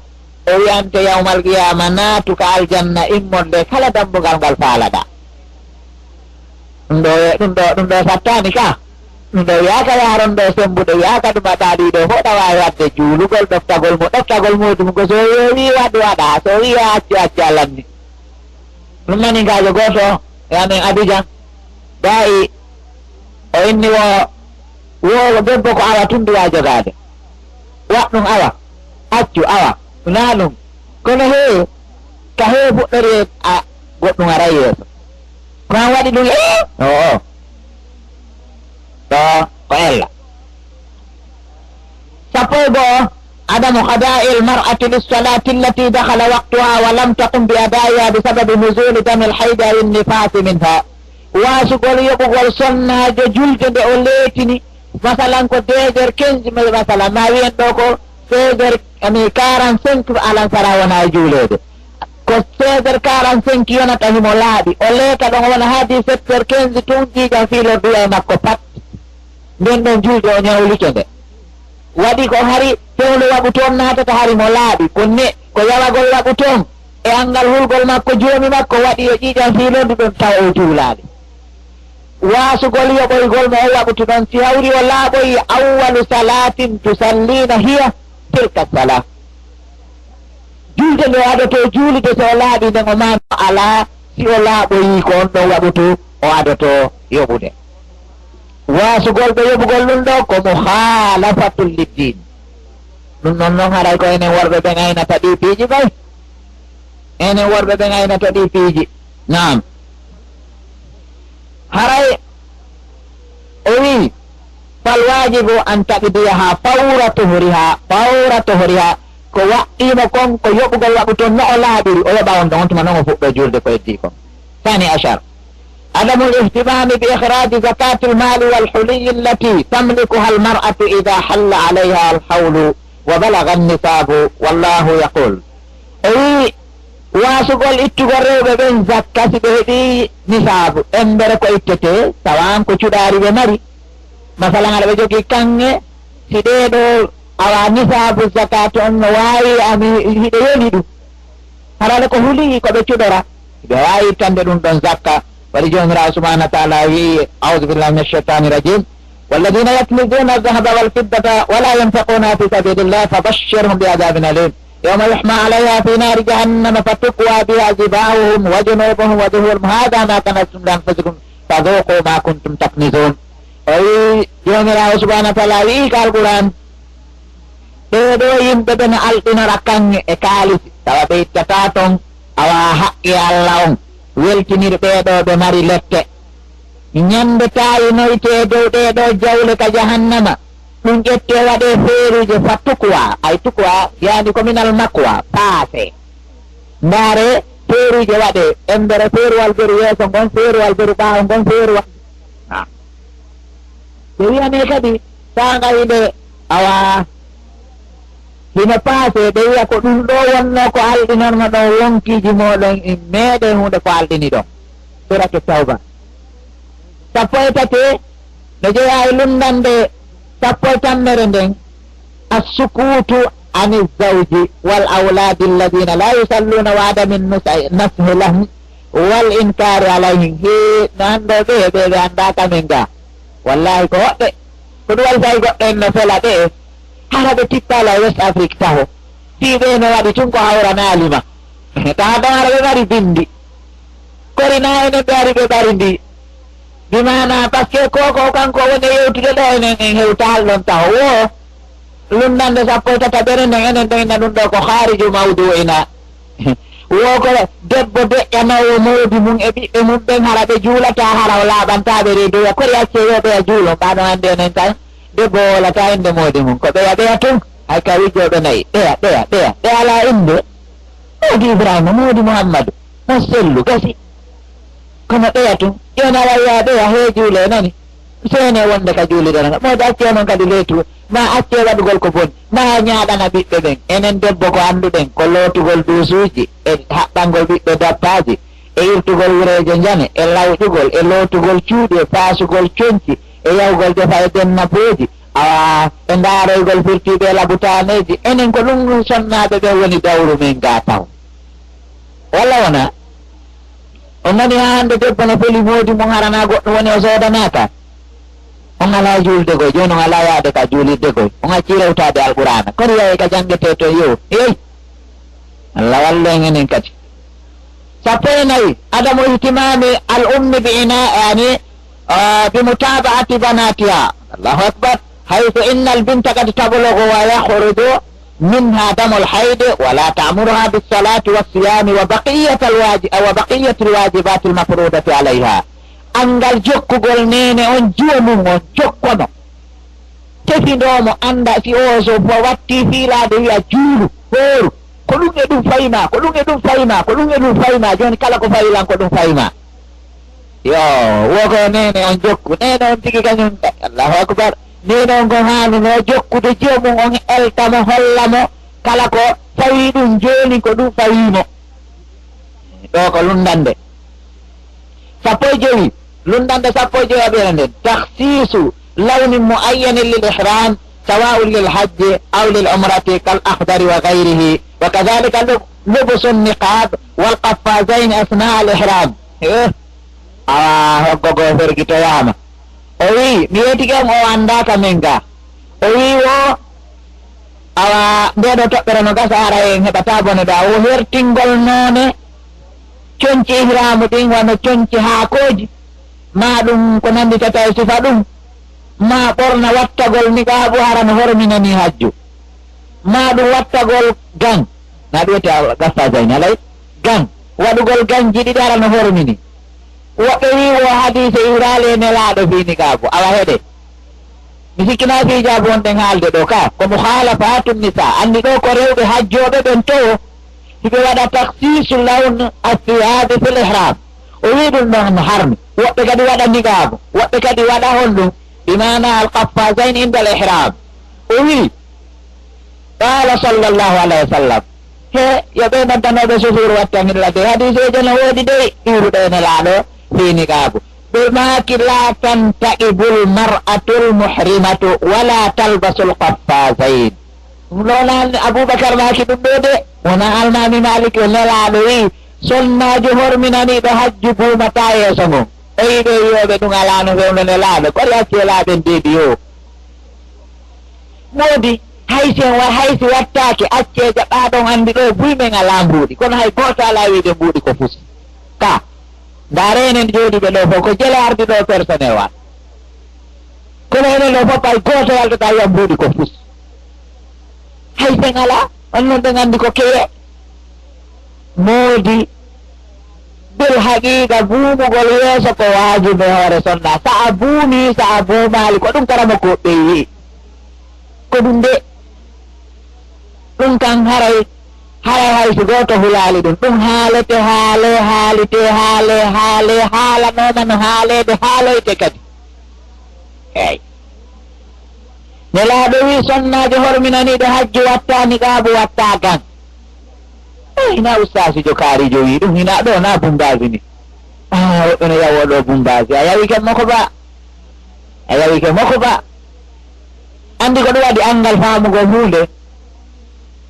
o wi'ante yawmal qiyaama, naatu ka aljanna, immorde kala dambugal ngal faalaɗaa. Ɗun ɗoo, ɗun ɗoo, ɗun ɗoo sattaani ka. Ɗun ɗoo wi'aaka yaaron ɗoo sembude, wi'aaka ɗumataa ɗii ɗoo fof, ɗa waawi waɗde juulugol, ɗoftagol mo, ɗoftagol moodi mun ko so o wi'i waɗu waɗaa, so o wi'i accu accu a lanni. Ɗun maninkaajo gooto e amen Abijan, gaayi o inni wo, wo debbo ko awa tun duwaa jogaade. Waɗ ɗun awa, accu awa, naa ɗun. Kono hee, ka hee fuɗɗori a goɗɗun aray yeeso. Ko an waɗi ɗun, ee? Oo. Ɗoo ko ella. Sappo e go'o, adamu qada'il mar'ati lis-salati allati dakhala waqtuha wa lam taqum bi ada'iha bi sababi nuzuli damil haydi aw an-nifasi minha. Waasugol yoɓugol sonnaajo julde nde o leetini, masalan ko deux heures quinze, mais masalan ma wi'en ɗoo ko seize heures, ami, quarante-cinq alansara wona e juuleede. Ko seize heures quarante-cinq yonata himo laaɓi, o leeta ɗon o wona haa dix-sept heures quinze tun, ƴiiƴan fiilordu e makko pat. Nden ɗon julde o ñawlike nde. Waɗi ko hari fewndo waɓutu on naatata hari mo laaɓi, ko ne, ko yawagol waɓutu on e anngal hulgol makko joomi makko waɗi yo ƴiiƴan fiilordu ɗon tawa o juulaali. Waasugol yoɓoygol mo o waɓutu ɗon, si hawri o laaɓoyi, awwalu salatin tusallina hiya tilka salah. Julde nde o adotoo juulude so o laaɓi nden o maani o alaa, si o laaɓoyii ko on ɗon waɓutu o adotoo yoɓude. Waasugol ɓe yoɓugol ɗun ɗoo ko mukhalafatun liddin. Ɗun ɗon non haray ko enen worɓe ɓen aynata ɗii piiji ɓay. Enen worɓe ɓen aynata ɗii piiji. Naam. Haray o wi'i, fal waajibu an taqdiyaha fawra tuhriha, fawra tuhriha. Ko waɗɗiimo kon ko yoɓugol waɓutu on no o laaɓiri, o yoɓa on ɗon, on tuma non o fuɗɗoo juulde ko heddii kon. Thani ashar, adamul ihtimaami bi ikhraji zakatil maali wal huliyyi allati tamlikuha al mar'atu idha halla alayha al hawlu wa balagha an-nisaabu, wallahu yaqul. O wi'i, waasugol ittugol rewɓe ɓen zakka si ɓe heɓii nisaabu, embere ko ittetee, tawa an ko cuɗaari ɓe mari. Masalan, aɗa ɓe jogii kaŋŋe, si ɗee ɗoo Awa nisaabu zakaati on no waawi, ami hiɗo yoni ɗum. Harale ko huli ko ɓe cuɗora. Ɓe waawi ittande ɗum ɗon zakka. Waɗi Joomiraawo subhaanahu wa taala wi'i, أعوذ بالله من الشيطان الرجيم. والذين يكنزون الذهب والفضة ولا ينفقونها في سبيل الله فبشرهم بعذاب أليم. يوم يحمى عليها في نار جهنم فتكوى بها جباههم وجنوبهم وظهورهم هذا ما كنزتم لأنفسكم فذوقوا ما كنتم تكنزون. O wi'i, Joomiraawo subhaanahu wa taala wi'i ka Alquraan, ɓee ɗoo yimɓe ɓe no alɗinora kaŋŋe e kaalisi, tawa ɓe ittataa ton, awa haqqe Alla on, weltinir ɓee ɗoo ɓe mari lette. Ñande taayinoytee dow ɗee ɗoo jawle ka jahannama, ɗum ƴettee waɗee feeruuje fa tukwa, ay tukwa, yaani ko minal makwa, paase. Ndaare feeruuje waɗee, embere feeruwal beru yeeso ngon, feeruwal beru ɓaawo ngon, feeruwal. Ah. Ɓe wi'anee kadi, taa ngayi nde, awa, hino paase, ɓe wi'a ko ɗum ɗoo wonnoo ko alɗinorno ɗon wonkiiji mooɗon, in meeɗee huunde ko alɗini ɗon. Suratu Tawba. Sappo e tati, no jeyaa e lunndannde sappo e tammere nden, السكوت عن الزوج والأولاد الذين لا يصلون وعدم النصح لهم والإنكار عليهم. Hee, no anndoo ɓe, ɓe, ɓe anndaa ka men ga. Wallaahi ko hoɗɓe. Ko ɗum waɗi tawi goɗɗo en no fela ɓe. Hara ɓe tippaali e West Afrique taho. Fii ɓe no waɗi tun ko hawranaali ma. Tawa ɗon hara ɓe mari binndi. Kori na enen ɓe ari ɓe ɓari ndi. Bi maana, parce que ko, ko kanko woni e yewtude ɗo, enen en hewtaali ɗon taho. Wo, lunndannde sappo e tataɓere nden, enen ɗon inna ɗum ɗo ko haariju mawdu'ina. Wo ko debbo deƴƴanoowo moodi mum e ɓiɓɓe mum ɓen, hara ɓe juulataa, hara o laaɓantaa ɓe reedu, wi'a, "Kori accee yo ɓeya juulon." Ɓaa ɗon anndi enen kan, debbo o hoolataa innde moodi mum. Ko ɓeya ɓeya tun, hay ka wijooɓe nayi. Ɓeya, ɓeya, ɓeya. Ɓe alaa innde. Moodi Ibrahima, moodi Muhammadu. Mo sellu, gasi. Kono ɓeya tun, jooni aɗa wi'a ɓeya, hee juulee nani? Seene wonde ka juulirde nana. Moodi accee non kadi leetu, ma accee waɗugol ko boni, ma ñaaɗana ɓiɓɓe ɓen. Enen debbo ko annduɗen, ko lootugol duusuuji, e haɓɓangol ɓiɓɓe dappaaji, e irtugol wureeje njane, e lawƴugol, e lootugol cuuɗi, e paasugol conci, e yahugol defa e denna booji, awa, e ndaaroygol firtiiɓe e labutaaneeji. Enen ko ɗum sonnaaɓe ɓen woni dawru men gaa taw. Walla wonaa? On nani haa hannde debbo no feli moodi mum, hara na goɗɗum woni o soodanaaka? On alaa juulde goy, jooni on alaa yaade ka juulirde goy. On accii rewtaade Alqur'aana. Kono yahi ka janngetee ton yo. Hey! Allah wallu en enen kadi. Sappo e nayi, عدم اهتمام الأم بعناية، يعني، آه، بمتابعة بناتها. الله أكبر. حيث إن البنت قد تبلغ ويخرج منها دم الحيض ولا تأمرها بالصلاة والصيام وبقية الواج-، وبقية الواجبات المفروضة عليها. Anngal jokkugol neene on, jiwo mum on, jokkono. Tefindoo mo, annda si o so fo watti fiilaade, wi'a, "Juulu, hooru." Ko ɗum e ɗum fayi ma, ko ɗum e ɗum fayi ma, ko ɗum e ɗum fayi ma. Jooni kala ko fayi lan, ko ɗum fayi ma. Yo, wo ko neene on jokku. Neene on tigi kañum, Allahu akbar. Neene on kon haanunoo jokkude jiwo mum on, elta mo, holla mo kala ko fawi ɗum jooni, ko ɗum fawi mo. Ɗo ko lunndannde. Sappo e jowi, lunndannde sappo e jowi aɓere nden. تخصيص لون معين للإحرام سواء للحج أو للعمرة كالأخضر وغيره، وكذلك لب-، لبس النقاب والقفازين أثناء الإحرام. Eh, awa, hoggo goo fergitoyaama. O wi'i, mi yeetike on, o anndaaka men ga. O wi'i wo, awa, ndee ɗoo toɓɓere no gasa hara en heɓataa bone ɗo. O hertingol noone conci ihraamu ɗin, wano conci haakooji, maa ɗum ko nannditata e sifa ɗum, maa ɓorna wattagol niqaabu hara no horminani hajju, maa ɗum wattagol gan, na ɗum wiyetee al-, gaffazayni, alay? Gan, waɗugol ganji ɗiɗi hara no hormini. Woɓɓe wi'i wo hadiise iwraali e Nelaaɗo fii niqaabu. Awa heɗe. Mi sikkinaa fii jaabu wonɗen haalde ɗoo ka. Ko mukhalafatun nisa. Anndi ɗoo ko rewɓe hajjooɓe ɓen towo. Hiɓe waɗa takhsiisu lawn athiyaabi fil ihraam. O wi'i ɗum ɗon no harmi. Woɓɓe kadi waɗa niqaabu. Woɓɓe kadi waɗa honɗum? Bi maana al-qaffazayni inda al-ihraam. O wi'i, Qaala sallallahu alayhi wa sallam, he, yo ɓe noddanooɓe sufiiru watta ngilla de, hadiiseeje no woodi dey, iwruɗo e Nelaaɗo fii niqaabu. Ɓe maaki, "Laa tantaqibul mar'atul muhrimatu wa laa talbasul qaffazayn." Ɗum ɗo naan Abubakar maaki ɗum ɗo de, wona Almaami Maalik yo Nelaaɗo wi'i, sonnaajo horminaniiɗo hajju buumataa yeeso ngon. O yi'i ɓe wi'ooɓe ɗum alaa no fewndo Nelaaɗo, kori accee laaɓen deedi yo. Moodi, hay si en wa-, hay si wattaake, accee jaɓaa ɗon anndi ɗo buy men alaa mbuuɗi, kono hay gooto alaa wi'de mbuuɗi ko fusi. Ka, ndaare enen jooɗiiɓe ɗo fof, ko jele ardi ɗo personnel wa. Kono enen ɗo fof hay gooto yaltata wi'a mbuuɗi ko fusi. Hay sen alaa, on non ɗen anndi ko keye. Moodi, bil haqiqa, buumugol yeeso ko waajibi e hoore sonna. Sa a buumi, sa a buumaali, ko ɗum karamokoɓe yi'i. Ko ɗum de. Ɗum kan haray, haray hay si gooto hulaali ɗum. Ɗum haalete, haale, haalite, haale, haale, haalanooma no haaleede, haaloyte kadi. Eey. Nelaaɗo wii, sonnaajo horminaniiɗo hajju wattaa niqaabu, wattaa gan. Eh, hina ustaasijo kaarijo wii ɗum, hina ɗo na bumbaasi ni. Ah, woɓɓe no yawoo ɗo bumbaasi. A yawi ke moko ba. A yawi ke moko ba. Anndi ko ɗum waɗi anngal faamugol huunde.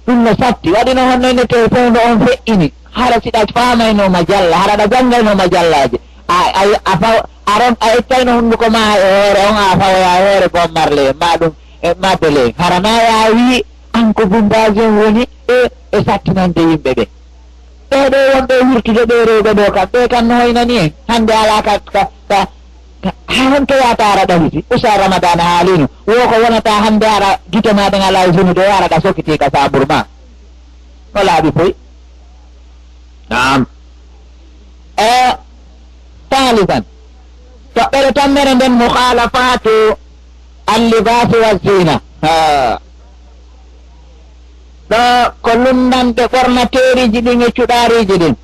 Ɗum no satti. Waɗi no honno ene tee fewndo on feƴƴini. Hara siɗa faamaynooma jalla, hara ɗa janngaynooma jallaaje. A, a, a faw-, a ron-, a ettayno hunnduko ma e hoore on, a fawoya e hoore Bob Marley, ma ɗum, e ma Pelé. Hara na ya wii, an ko bumbaasi on woni e, e sattinande yimɓe ɓe. Ɓee ɗo wonɓe wirtude ɓee rewɓe ɗo kam, ɓee kam no hoynani en. Hannde alaa ka, ka, ka, ka, haa honto yahata ara ɗahiti? Usa Ramadaan haalino. Wo ko wonata hannde ara gite ma ɗen alaa e funu de, ara ɗa sokiti ka saabur ma. No laaɓi poy. Naam. E, taalisan. Toɓɓere tammere nden, mukhalafatu al-libasi wa zina. Ha. Ɗo ko lunndanɗe ɓornateeriiji ɗin e cuɗaariiji ɗin.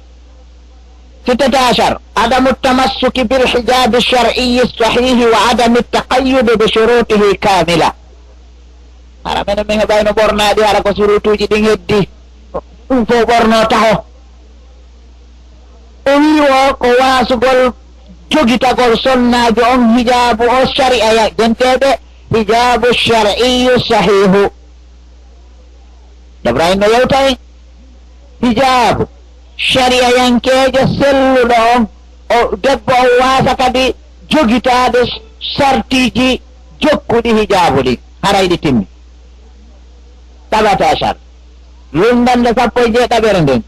Sittata ashar, adamu tamassuki bil hijaabi shar'iyyi sahihi wa adami taqayyudi bi shurutihi kamila. Hara menen min heɓayno ɓornaaɗi, hara ko surutuuji ɗin heddi. Ɗum fof ɓorno taho. O wii o ko waasugol jogitagol sonnaajo on hijaabu o shari'a ya-, jenteede hijaabu shar'iyyu sahihu. Ibrahim no yewta en hijaabu shari'ayankeejo selluɗo on, o debbo on waasa kadi jogitaade sartiiji jokkuɗi hijaabu ɗin, haray ɗi timmi. Sabata ashar. Lunndanɗe sappo e jeeɗaɓere nden.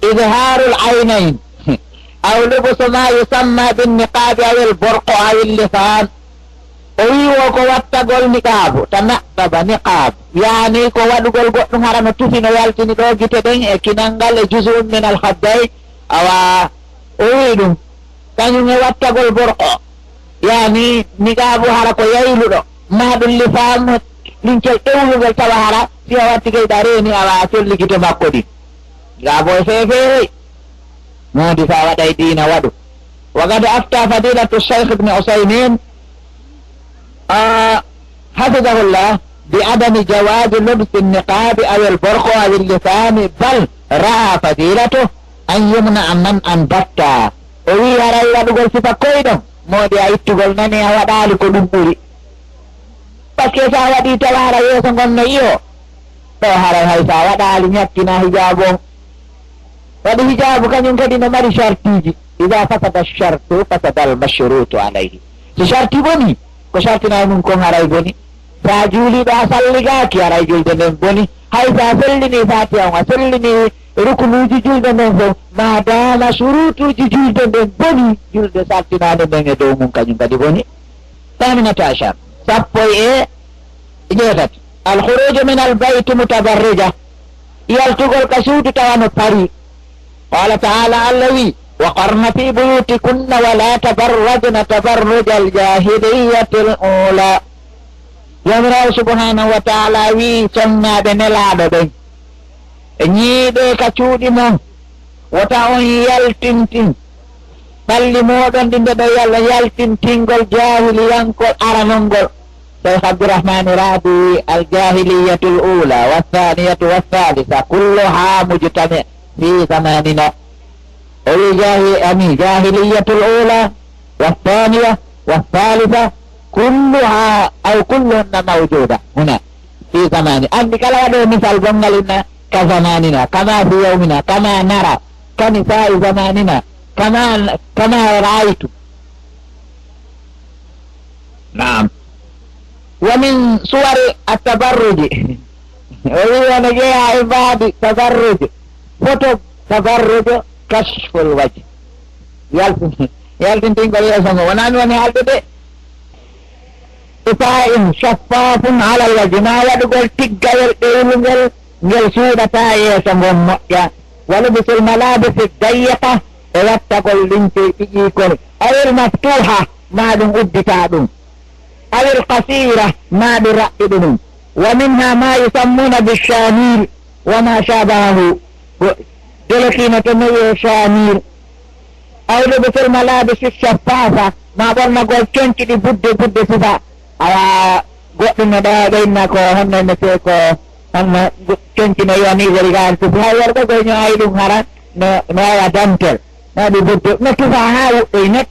Idhaarul aynayn. Aw lubsu ma yusamma bin niqaabi awil burqu awil lisaan. O wii wo ko wattagol niqaabu, tanaqqaba niqaab. Yaani ko waɗugol goɗɗum hara no tufi no yaltini ɗo gite ɗen e kinal ngal e juz'un min al khaddayn. Awa, o wii ɗum. Kañum e wattagol borko, yaani niqaabu hara ko yayluɗo, ma ɗum lifaam, lincel ɗewlungel tawa hara, si a watti kay ɗa reeni, awa a solli gite makko ɗin. Niqaabu e feefeere, moodi sa waɗay diina waɗu. Wa qad afta fadilatu Shaykh Ibn Usaymin, ah, hafidahullah, bi adami jawaazi lubsi niqaabi awil borko awil lifaami, bal ra'a fadilatu an yumna man an batta. O wii haray waɗugol sifa koyɗon, moodi a ittugol nani a waɗaali ko ɗum ɓuri. Parce que sa waɗi tawa hara yeeso ngon no yi'o, ɗo haray hay sa waɗaali ñakkina hijaabu on. Waɗi hijaabu kañum kadi no mari shartiiji. Ida fasada shartu, fasada al mashrutu alayhi. So sharti boni, ko shartinaa mum kon haray boni. Sa juuliiɗo a salligaaki, haray julde nden boni. Hay sa sellini Faatiha on, a sellini rukunuuji julde nden fof, ma daama surutuuji julde nden boni, julde sartinaande nden e dow mum kañum kadi boni. Thaminata ashar, sappo e jeetati. Al khuruju min al bayti mutabarrija, yaltugol ka suudu tawa no parii. Qala ta'ala, Allah wi, wa qarna fi buyutikunna wa la tabarrajna tabarrujal jahiliyatil ula. Joomiraawo subhanahu wa ta'ala wi sonnaaɓe Nelaaɗo ɓen, e ñiiɓe ka cuuɗi mon, wota on yaltintin ɓalli mooɗon ɗi nde ɓe yal-, yaltintingol jaahiliyankol aranol ngol. Cheikh Abdourahmane Rabi wi, al jahiliyatul ula wa thaniyatu wa thalitha kulluha mujtami fi zamanina. O wi jahi-, ami, jahiliyatul ula wa thaniya wa thalitha kulluha aw kulluhunna mawjuda huna. في زماننا. Anndi kala waɗoowo misal gonngal inna كزماننا، كما في يومنا، كما نرى، كنساء زماننا، كما، كما رأيت. نعم. ومن صور التبرج. O wi'i wano jeyaa e mbaadi tabarruj. Photo tabarruj, كشف الوجه. Yaltin-, yaltintingol yeeso ngo. Wonaa mi woni haalde de. غطاء شفاف على الوجه, maa waɗugol tiggayel ɓeylungel, ngel suuɗataa yeeso ngon moƴƴa. ولبس الملابس الضيقة, e wattagol limce ɗiƴiikol. أو المفتوحة, maa ɗum udditaa ɗum. أو القصيرة, maa ɓe raɓɓiɗi ɗum. ومنها ما يسمون بالشامير وما شابهه. Go-, dolokiino to no wi'ee شامير. أو لبس الملابس الشفافة, maa ɓornagol conci ɗi budde budde sifa. Awa goɗɗum no ɗo ɓe inna ko honno ne se ko honno go-, conci no yo ni wori gaan sifa. Hay worɓe go ñoo'ay ɗum hara no, no waɗa dantel. No ɗi budde, no tufa haa woɗɗoy net.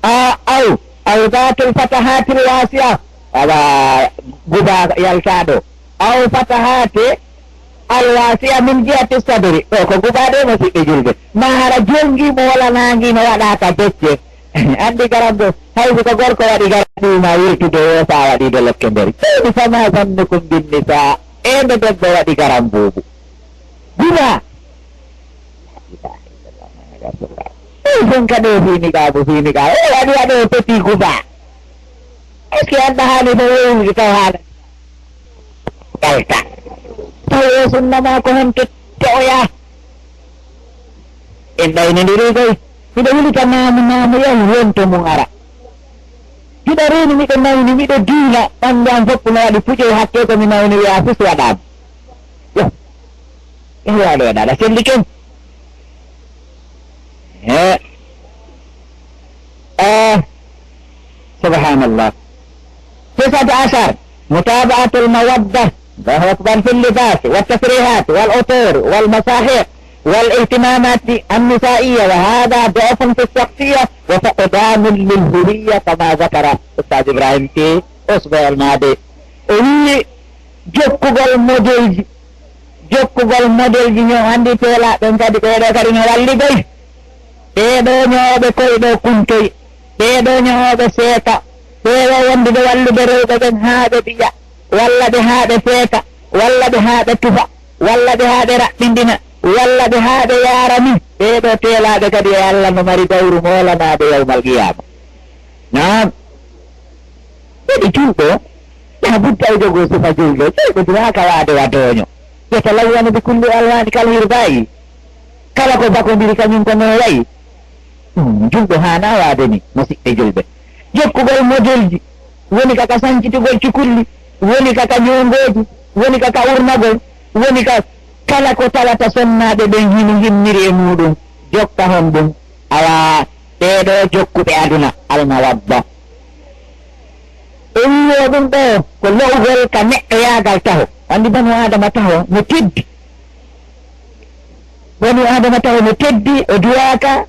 A, أو، أو ذات الفتحات الواسعة. Awa guba yaltaaɗo. أو فتحات الواسعة من جهة الصدر. Ɗo ko gubaaɗo e musiɓɓe julɓe. Ma hara jongi mo wala nangi no waɗa ka becce. Anndi garam ɗo, hay si ko gorko waɗi garam ɗuma wirtude yo sa waɗi de lokke nder. Seydi, فما ظنكم بالنساء. E nde debbo waɗi garam buubu. Guba. Ɗum fen ka ɗo fii niqaabu, fii niqaabu. O waɗi waɗo petit guba. Est-ce que annda haali no wowlude taw haala? Ɓalta. Taw o sunna ma ko hon to, to o yaha. En ɗaynondiri koy. Miɗo wulita naamu, naamu yahi wonto mum ara. Giɗo reeni miɗo nawni, miɗo diina, ɓanndu am fof no waɗi puƴe hakke ko mi nawni wiya fus waɗaama. Yo. E waɗo waɗa aɗa selli ken. He. Eh. سبحان الله. تسعة عشر، متابعة المودة، الله أكبر، في اللباس والتفريحات والعطور والمساحيق والاهتمامات النسائية، وهذا ضعف في الشخصية وفقدان للهوية، كما ذكر أستاذ إبراهيم في الأسبوع الماضي. O wiyi jokkugol modelji, jokkugol modelji ñoo, anndi teelaaɓe ɓen kadi, ɓee ɗoo kadi no walli goy. Ɓee ɗoo ñooɓe koy ɗoo kuntoy, ɓee ɗoo ñooɓe seeka, ɓee ɗoo wondude wallude rewɓe ɓen haa ɓe ɓiya, walla ɓe haa ɓe seeka, walla ɓe haa ɓe tufa, walla ɓe haa ɓe raɓɓindina, walla ɓe haa ɓe yaara min. Ɓee ɗoo teelaaɓe kadi e Alla no mari dawru moolanaaɓe yawmal qiyaama. Naam. Kadi julɗo, yaa budda e jogoo sifa julɗo, julɗo duraaka waade wa dooño. Yatalawana bi kulli alwani kal hirbaa'i. Kala ko bakondiri kañum ko noon wayi. Ɗum, julɗo haanaa waade ni, musiɓɓe julɓe. Jokkugol modelji, woni ka ka sancitugol cukulli, woni ka ka ñoongooji, woni ka ka urnagol, woni ka kala ko tawata sonnaaɓe ɓen hino himmiri e muuɗum, jokka hon ɗum. Awa, ɓee ɗoo jokkuɓe aduna, almawadda. O wi'o ɗum ɗoo ko lo'ugol ka neɗɗoyaagal taho. Anndi banu Aadama taho no teddi. Banu Aadama taho no teddi, o duwaaka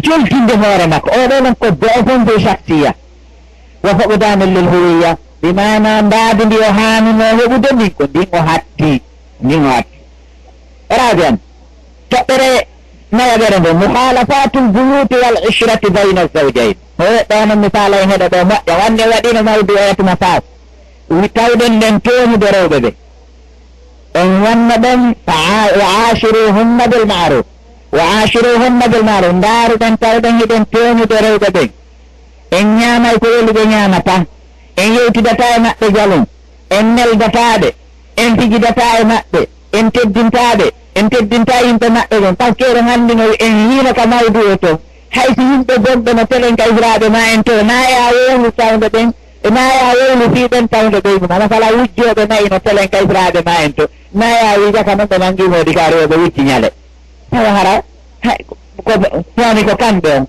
joltinde hoore makko. Oo ɗoo non ko do'fun fi shakhsiyya. Wa fuqdanun lil huwiyya. Bi maana mbaadi ndi o haanunoo heɓude ndin, ko ndin o hatti. Ndin o hatti. Rabi'an, toɓɓere nayaɓere nden, mukhalafatul buyuti wal ishrati bayna zawjayn. Ko ɗoo non misaala en heɗo ɗoo moƴƴa, wande waɗino mawdu'eetu ma faas. Wi tawɗen nden tooñude rewɓe ɓe. En wanno ɗen, fa a-, wa ashiruhunna bil ma'ruf. Wa ashiruhunna bil ma'ruf. Ndaaruɗen tawɗen hiɗen tooñude rewɓe ɓen. En ñaamay ko weli ɓe ñaamata. En yewtidataa e maɓɓe jalun. En neldataa ɓe. En fijidataa e maɓɓe. En teddintaa ɓe. En teddintaa yimɓe maɓɓe ɓen. Parce que eɗen anndi no en yiino ka mawdu o to. Hay si yimɓe bonɓe no telen ka israaɓe ma en to, naa yaa wowlu tawde ɓen, e naa yaa wowlu fii ɓen tawde ɓeygu ma. Masala wujjooɓe nayi no telen ka israaɓe ma en to. Naa yaa wii jaka non ɓe nanngii moodi ka rewɓe wujji ñale. Tawa hara, hay, ko, ko, woni ko kamɓe on.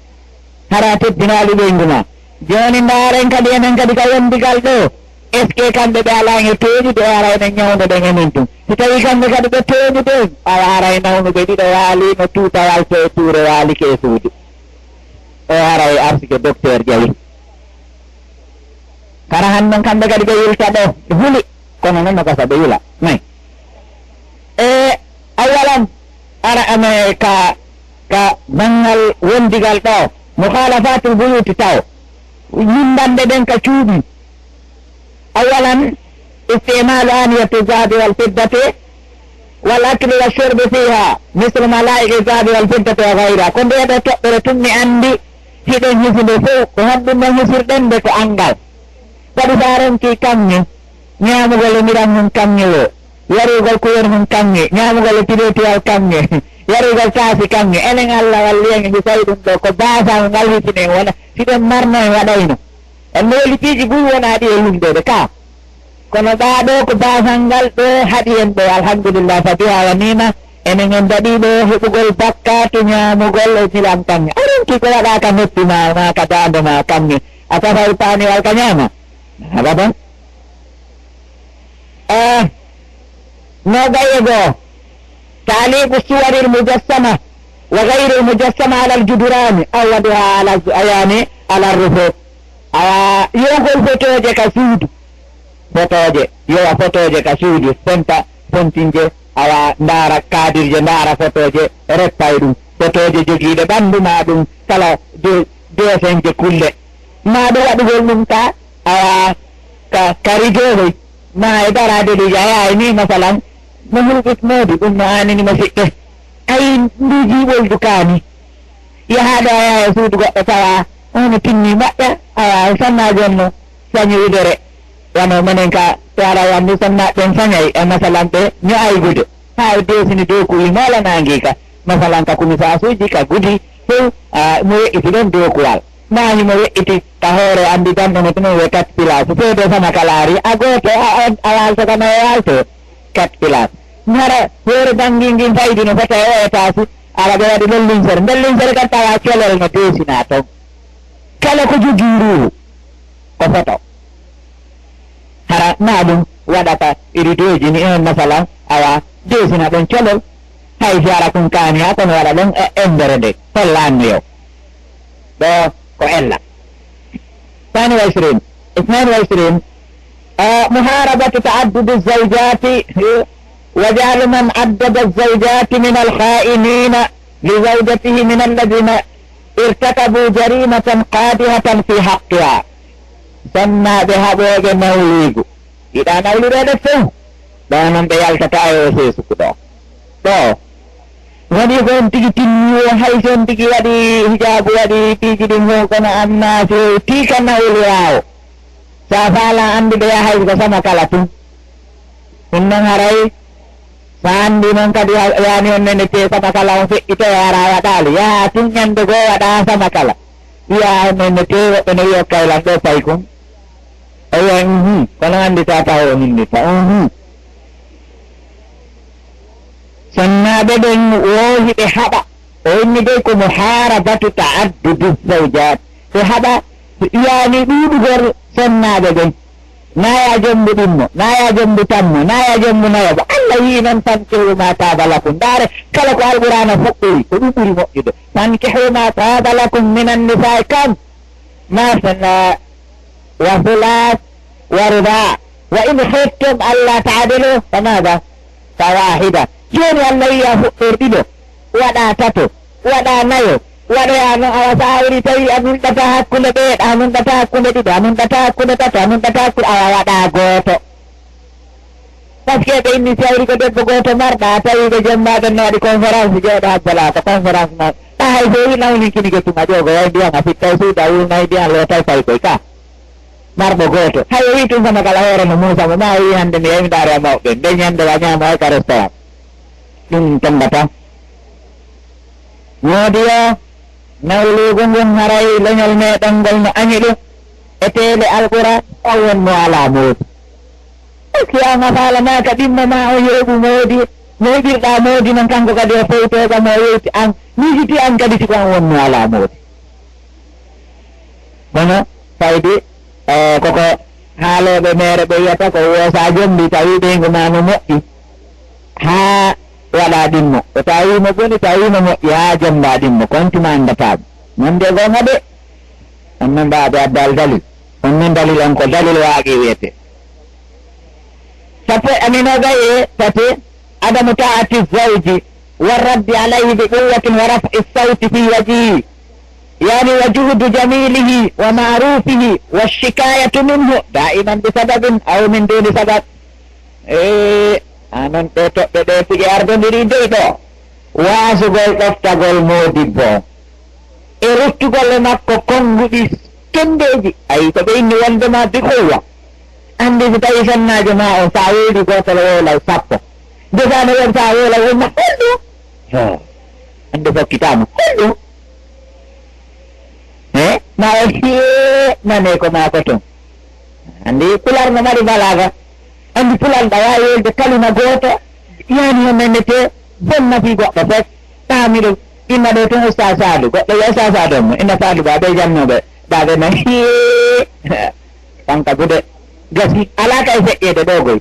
Hara teddinaali ɓeyngu ma. Jooni ndaaren kadi enen kadi ka wondigal ɗoo. Est-ce que kamɓe ɓe alaa e tooñude, o ara enen ñawndo ɗen enen tun? Si tawii kamɓe kadi ɓe tooñude, awa ara e nawnuɓe ɗiɗo waali no tuutawal to e tuure waali ke e suudu. O ara e arsike docteur Jawi. Hara han non kamɓe kadi ɓe yilta ɗo, ɓe huli. Kono non no gasa ɓe yila. Nayi. E awalan, ara ame ka, ka banngal wondigal ɗo, mukhalafatul buyuti taw. Yimɓande ɗen ka cuuɗi. Awalan, istimalu aniyati zahabi wal fiddati, wal akli wa shurbi fiha, mislu malaiki zahabi wal fiddati wa ghayra. Ko nde ɗo toɓɓere tun mi anndi, hiɗen hisinde fow, ko honɗum non hisirɗen nde ko anngal. Kadi sa ronki kaŋŋe, ñaamugol e miran hun kaŋŋe wo, yarugol kuyen hun kaŋŋe, ñaamugol e piletiwal kaŋŋe, yarugol taasi kaŋŋe. Enen Allah walli en, en hisayi ɗum ɗo, ko baasaango ngal hitinen wona, si ɗen marno en waɗayno. En no weli piiji buy wona ɗi e yimɓeɓe ka. Kono ɗa ɗo ko baasal ngal ɗo haɗi en ɗo, alhamdulillah, fa biha wa ni'ma. Enen en daɗi ɗo heɓugol bakkatu ñaamugol e miran kaŋŋe. A ronki ko waɗa ka noppi ma, ma ka daande ma kaŋŋe. A tafay paaniwal ka ñaama. Abadan. Eh, no gaye goo. Taaliqu suwaril mujassama wa gayril mujassama alal juduraani, aw waduha ala, yani, alal rufuf. Awa, yewgol fotooje ka suudu. Fotooje, yewa fotooje ka suudu, fonta, fontinje, awa, ndaara kaadirje, ndaara fotooje, reppa e ɗum. Fotooje jogiiɗe ɓanndu ma ɗum, kala de-, deesenje kulle. Ma ɗum waɗugol ɗum ka, awa, ka, ka rigoohoy, ma e daraade ɗi jayaay ni, masalan, no hulɓit moodi, ɗum no aanini mo siɗɗo. Ayi, ndu jiiɓol du kaani. Yahaa ɗo a yaha e suudu goɗɗo tawa, on no tinni moƴƴa, awa, sonnaajo on no sañi wudere. Wano menen ka, si ara wandi sonnaaɓe ɓen sañay, e masalan ɓe ño'ay gude. Haa e deesini dookuwol moolanaangi ka, masalan ka kumisaasuuji, ka gudi, fow, a, mo we'iti ɗon dookuwal. Maahi mo we'iti ka hoore anndi dan ɗon e tun wi'e quatre pilas. Seede sama kalaari, a gooto, a, a, a waalto ka nayo waalto. Quatre pilas. Hara hoore banngi ngin faydi no fota e o etaasi, ara ɓe waɗi ɗon linsere. Nden linsere kan tawa colel no deesinaa ton. Kala ko jogii ruuhu, ko foto. Hara ma ɗum waɗata iridoji ni en, masalan, awa, deesina ɗon colol, hay si ara kun kaani ha kono waɗa ɗon e enndere nde, hollanno yo. Ɗo ko ella. Thani wa ishirin, isnani wa ishirin, a, muharabatu ta'addudi zawjati, eh, wa ja'lu man addada zawjati min al-kha'inina li zawjatihi min alladhina irtakabu jarimatan qadihatan fi haqqiha. Sonnaaɓe haɓooɓe nawliigu, yiɗaa nawlireede few, ɗo non ɓe yaltata e o seesuku ɗo. Ɗo, waɗi ko on tigi tinni o, hay si on tigi waɗi hijaabu, waɗi piiji ɗin fow, kono amma si o tiika nawliraawo, sa faala anndude, yahay ko sama kala tun. Ɗum noon haray, so a anndi noon kadi, ha-, yaani on nene tee sama kala on feƴƴitoya, hara a waɗaali. Yaha tun ñande goo waɗa sama kala. Wiya on nene tee, woɓɓe no wiya kaylan ɗo paykun. O wiya, "Uhum, kono anndi ta taw o hinni ta, uhum." Sonnaaɓe ɓen wo hiɓe haɓa. O inni dey ko muharabatu ta'addudi zawjat. Ɓe haɓa, yaani ɗuuɗugol sonnaaɓe ɓen. Naya jombu ɗimmo, naya jombu tammo, naya jombu nayoɓo. Allah wi'i noon, "Fankihu ma taba lakum." Ndaare, kala ko Alqur'aana fuɗɗori, ko ɗum ɓuri moƴƴude. "Fankihu ma taba lakum minan nisa'i kam masna wa thulas wa ruba'. Wa in khiftum alla ta'dilu famada fawahida." Jooni Allah wi'a fuɗɗor ɗiɗo, waɗa tato, waɗa nayo, waɗoya noon, awa so a ari tawi a nunɗata hakkunde ɓeeɗa, a nunɗata hakkunde ɗiɗo, a nunɗata hakkunde tato, a nunɗata hakkunde, awa waɗa gooto. Parce que ɓe inni si hawri ko debbo gooto marɗa, a tawi ɓe jemmbaɓe no waɗi conférence, jooɗo habbala ko conférence ma. A hay so wi nawninkini ko tuma ƴoogo way ndiyam a fitta e suudu a wulna e ndiyam loota e fay koy ka. Marɗo gooto. Hay o wi tun sama kala hoore no muusa mo, ma o wi hannde mi yahi mi ndaari a mawɓe. Nde ñande wa ñaama ay ka restaurant. Ɗum tommbata. Moodi yo nawluugu ngun haray leñol meɗen ngol no añi ɗum. E teele Alqur'aan o wonno alaa moodi. Est-ce que an a faalanaaka ɗimmo ma on yeeɓu moodi, no heɓirɗaa moodi non kanko kadi o fowtoyɗo mo o yewti an, miijiti an kadi si ko an wonno alaa moodi. Kono fayde, eh, koko haalooɓe meere ɓe wiyata ko wo so a jombi tawi ɓeyngu ma no moƴƴi, haa waɗa ɗimmo. Ko tawi mo boni, tawi mo moƴƴi, haa jomba ɗimmo. Kon tuma anndataa mo. Nande goonga de. On non mbaaɓe addaali dalil. On noon dalil on ko dalil waaqi'i wiyetee. Sappo e noogay e tati, adamu taa'ati zawji wa raddi alayhi bi quwwatin wa raf'i sawti fi wajhihi, yaani wa juhdu jamilihi wa ma'rufihi wa shikayatu minhu da'iman bi sababin aw min duni sabab. Ee, anon ɗe toɓɓe ɗe kuƴe ardondiri dey ɗo. Waasugol ɗoftagol moodibbo on. E ruttugol e makko konnguɗi kenndeeji. Ayi, ko ɓe inni wondema bi quwwa. Anndi so tawii sonnaajo ma on, so a wowlii gooto, o wowlay sappo. Ndesaano won so a wowlay, won ma holɗum? Yo, annde fokkitaama. Holɗum? He? Ma o hiye nane ko maa ko ton. Anndi Pulaar no mari balaaga. Anndi Pulaar ɗa waawi welde kalima gooto, yani heen nannete, bonna fii goɗɗo fof. Taa miɗo inna ɗo tun Ustaas Saadu, goɗɗo wiya Ustaas Saadu on mo, inna Saadu Ba, ɓe jannooɓe, ɗa ɓe na hiye. Kanka bude, gasi, alaa kay feƴƴeede ɗo goy.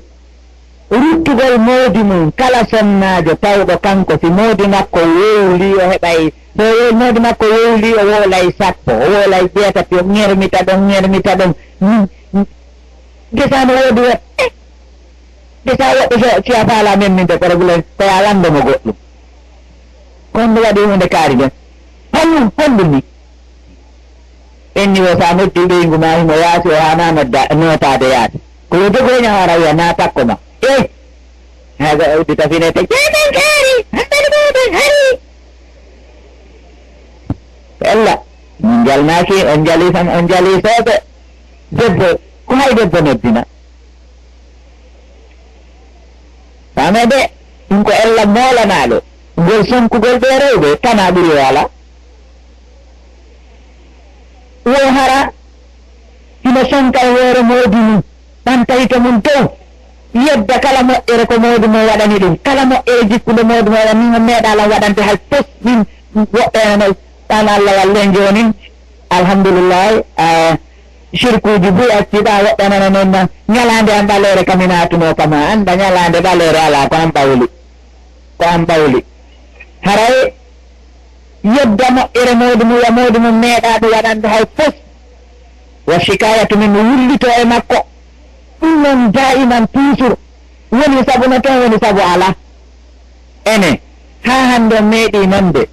Ruttugol moodi mum, kala sonnaajo tawɗo kanko, si moodi makko wowlii, o heɓay, so wo-, moodi makko wowlii, o wowlay sappo, o wowlay jeetati, o ŋermita ɗon, ŋermita ɗon. Mm, mm. Ndesaa no woodi woɗɓe, eh, ndesaa woɗɓe so, si a faalaa memminde problème, ko yo a lanndo mo goɗɗum. Ko honɗum waɗi huunde kaari ɗen? Honɗum, honɗum ni? Ɓenni o, so a noddii ɓeyngu maa, himo yaasi, o haanaa nodda-, nootaade yaasi. Ko yo dogoy ñaw ara wiya, naa takko ma. Eh! Haa ga o uddita fine te, "Jaaɓen kaari, haɓɓere ɓe ɓe hari." Ella, min njalnaaki, on njalii tan, on njalii sooɓe. Debbo, ko hay debbo noddina. Faamee de, ɗum ko ella moolanaaɗo. Ngol sonkugol ɓee rewɓe, tanaa ɓuri o alaa. Wo hara hino sonka e hoore moodi mum, ɓanta hito mum dow, yedda kala moƴƴere ko moodi mum waɗani ɗum, kala moƴƴere jikkunde moodi mum waɗani, min on meeɗaa lan waɗande hay fes, min woɓɓe ene no, an Allah wallen joonin, alhamdulillahi, a, sirkuuji buy acciɗaa, woɓɓe nana noon na, ñalaande am ɓaleere kam mi naatunoo kama, annda ñalaande ɓaleere alaa, ko am ɓawli, ko am ɓawli. Haray yedda moƴƴere moodi mum, ya moodi mum meeɗaa ɗum waɗande hay fes. Wa shikayatu min, mi wullito e makko. Ɗum noon daa'iman toujours. Woni sabu no toon, woni sabu alaa. Ene, haa hannde on meeɗii nande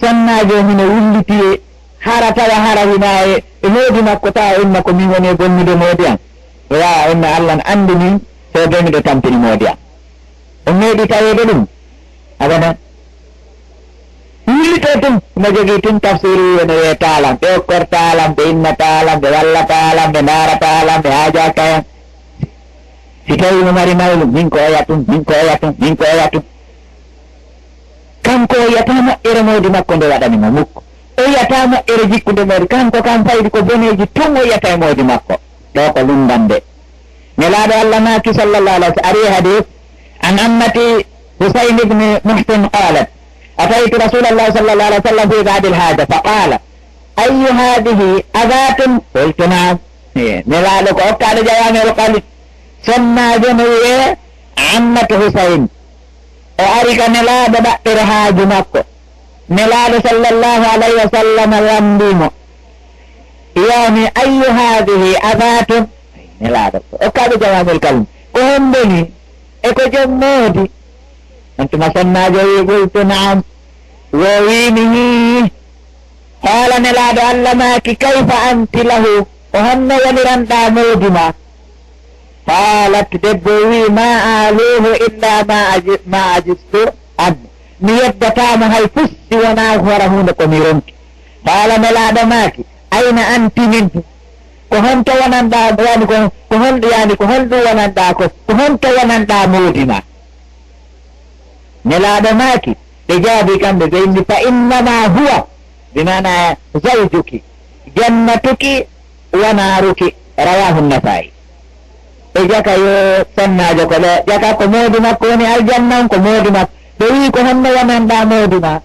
sonnaajo hino wulliti e hara tawa hara hina e, e moodi makko tawa inna ko min woni e bonnude moodi am. Waawa inna Allah no anndi min, so de miɗo tampini moodi am. On meeɗii taweede ɗum? Abadan. Wullitoo tun, himo jogii tun tafsiiri, ene wiyee taalam, ɓe okkortaa lam, ɓe innataa lam, ɓe wallataa lam, ɓe ndaarataa lam, ɓe haajaaka yam. Si tawii mo mari mawɗum, min ko oya tun, min ko oya tun, min ko oya tun. Kanko o yiyataa moƴƴere moodi makko nde waɗani mo mukko. O yiyataa moƴƴere jikkunde moodi. Kanko kan faydi ko boneeji tun o yiyata e moodi makko. Ɗo ko lunndande. Nelaaɗo Allah maaki sallallahu alayhi wa sallam, ari e hadis, an ammati Husayn ibn Muhsin qalat, ataytu Rasulallah sallallahu alayhi wa sallam fi ba'dil haja, fa qala, "Ayyu hadhihi adhatun?" Qultu, "Na'am." Eh, Nelaaɗo ko okkaaɗo Jawaami'ul Kalim. Sonnaajo no wiyee Ammat Husayn. O ari ka Nelaaɗo ɗaɓɓere haaju makko. Nelaaɗo sallallahu alayhi wa sallam lamndii mo, wi'ani, "Ayyu hadhihi adhatun?" Nelaaɗo, okkaaɗo Jawaami'ul Kalim. Ko honɗum ni? E ko jom moodi? On tuma sonnaajo wi'i, "Qultu na'am." Wo wi'ani, "Hii." Qaala, Nelaaɗo Allah maaki, "Kayfa anti lahu?" Ko honno woniranɗaa moodi maa? Qaalat, debbo wi'i, "Ma aluhu illa ma aji-, ma ajistu anhu." Mi yeddataa mo hay fus si wonaa hara huunde ko mi ronki. Qaala, Nelaaɗo maaki, "Ayna anti minhu?" Ko honto wonanɗaa, yani ko, ko hon, yani ko honɗum wonanɗaa ko, ko honto wonanɗaa moodi maa? Nelaaɗo maaki, ɓe jaabii kamɓe, ɓe inni, "Fa innama huwa, bi maana zawjuki, jannatuki wa naaruki." Rawahu Nasaa'i. Ɓe jaka yo sonnaajo ko ɗo, jaka ko moodi makko woni aljanna on, ko moodi makko. Ɓe wi'i, "Ko honno wonanɗaa moodi maa?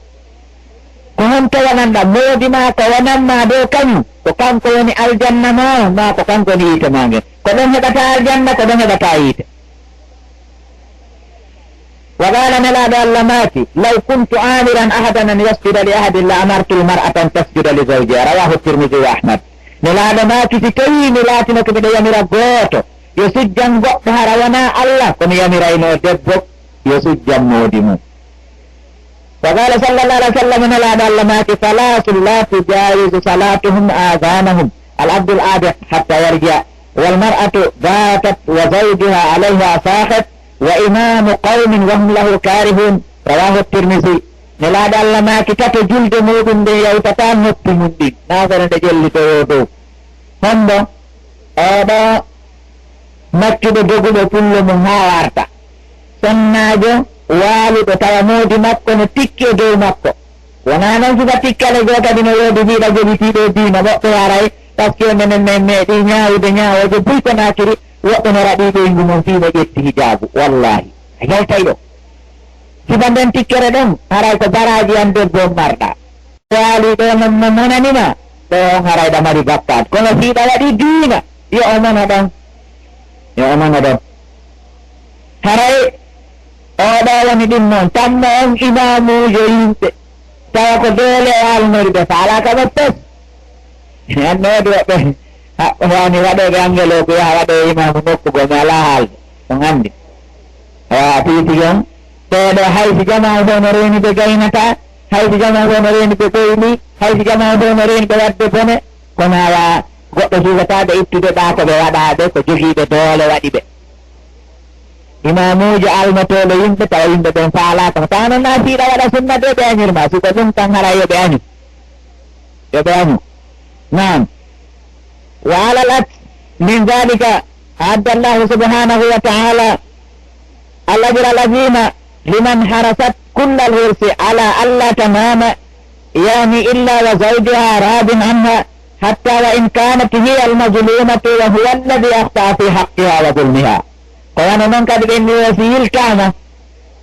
Ko honto wonanɗaa moodi maa? Ko wonanmaa ɗo kañum, ko kanko woni aljanna maa on, maa ko kanko woni yiite maa ngen? Ko ɗon heɓataa aljanna, ko ɗon heɓataa yiite." Wa qaala, Nelaaɗo Allah maaki, "Law kuntu aamiran ahadan an yasjuda li ahadin la amartul mar'ata an tasjuda li zawjiha." Rawahu Tirmidhi wa Ahmad. Nelaaɗo maaki, si tawii mi laatinake miɗo yamira gooto yo sujjan goɗɗo hara wonaa Allah, ko mi yamiraynoo debbo yo sujjan moodi mum. Wa qaala sallallahu alayhi wa sallam, Nelaaɗo Allah maaki, ثلاث لا تجاوز صلاتهم آذانهم، العبد العابق حتى يرجع، والمرأة باتت وزوجها عليها ساخط، وإمام قوم وهم له كارهون. رواه الترمذي. Nelaaɗo Allah maaki, tato julde muuɗum nden yawtataa noppi mum ɗin, naa fere nde ƴellitoyoo dow. Hombo? Oɗo maccuɗo doguɗo pullo mum haa warta. Sonnaajo waaluɗo tawa moodi makko no tikki e dow makko. Wonaa noon sifa tikkale goo kadi no woodi hiiɗa jogitiiɗo e diina, woɓɓe haray, parce que menen men meeɗii ñaawude ñaawooje buy ko naakiri, woɓɓe no raɗii ɓeyngu mum fii no ƴetti hijaabu. Wallaahi, a yaltay ɗo. Sifa nden tikkere ɗon, haray ko baraaji an debbo on marɗaa. Waali ɗo non mo monani ma, ɗo on haray ɗa mari bakkaat. Kono si ɗa waɗi diina, yo o mono ɗon. Yo o mono ɗon. Haray oɗo woni ɗum noon, tammo on imaamuujo yimɓe, tawa ko doole o alnori ɓe, faalaaka ɓe pes. Annoodi woɓɓe, ha, woni waɗooɓe angelo ko yaha waɗoo imaamu nokku goo, mi alaa haalde, on anndi. Awa, a tiiti jon, ɓeeɗo hay si jamaa fof no reeni ɓe gaynataa, hay si jamaa fof no reeni ɓe ɓoyli, hay si jamaa fof no reeni ɓe waɗde bone, kono awa, goɗɗo suusataade ittude ɓaa ko ɓe waɗaaɓe, ko jogiiɓe doole waɗi ɓe. Imaamuujo alnotooɗo yimɓe, tawa yimɓe ɓen faalaaka. Tawa noon naa fiiɗa waɗa sunna de ɓe añir ma, si ko ɗum tan haray yo ɓe añu. Yo ɓe añu. Naam. وعلى العكس من ذلك أعد الله سبحانه وتعالى الأجر العظيم لمن حرصت كل الحرص على ألا تنام، يعني إلا وزوجها راض عنها، حتى وإن كانت هي المظلومة وهو الذي أخطأ في حقها وظلمها. Ko wano noon kadi ɓen ni o si yiltaama,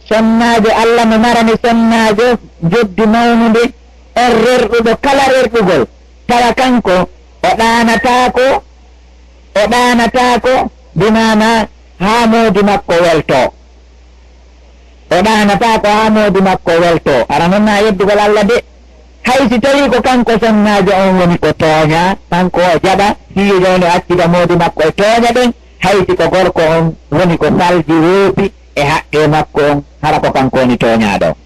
sonnaajo, Alla no marani sonnaajo njoɓdi mawnundi, on rerɗuɗo kala rerɗugol, tawa kanko o ɗaanataako, o ɗaanataako, bi maana haa moodi makko weltoo. O ɗaanataako haa moodi makko weltoo. Hara noon na yeddugol Alla de. Hay si tawii ko kanko sonnaajo on woni ko tooñaa, kanko o jaɓa, fii jooni o accida moodi makko e tooña ɗen, hay si ko gorko on woni ko salji woopi e haqqee makko on, hara ko kanko woni tooñaaɗo on.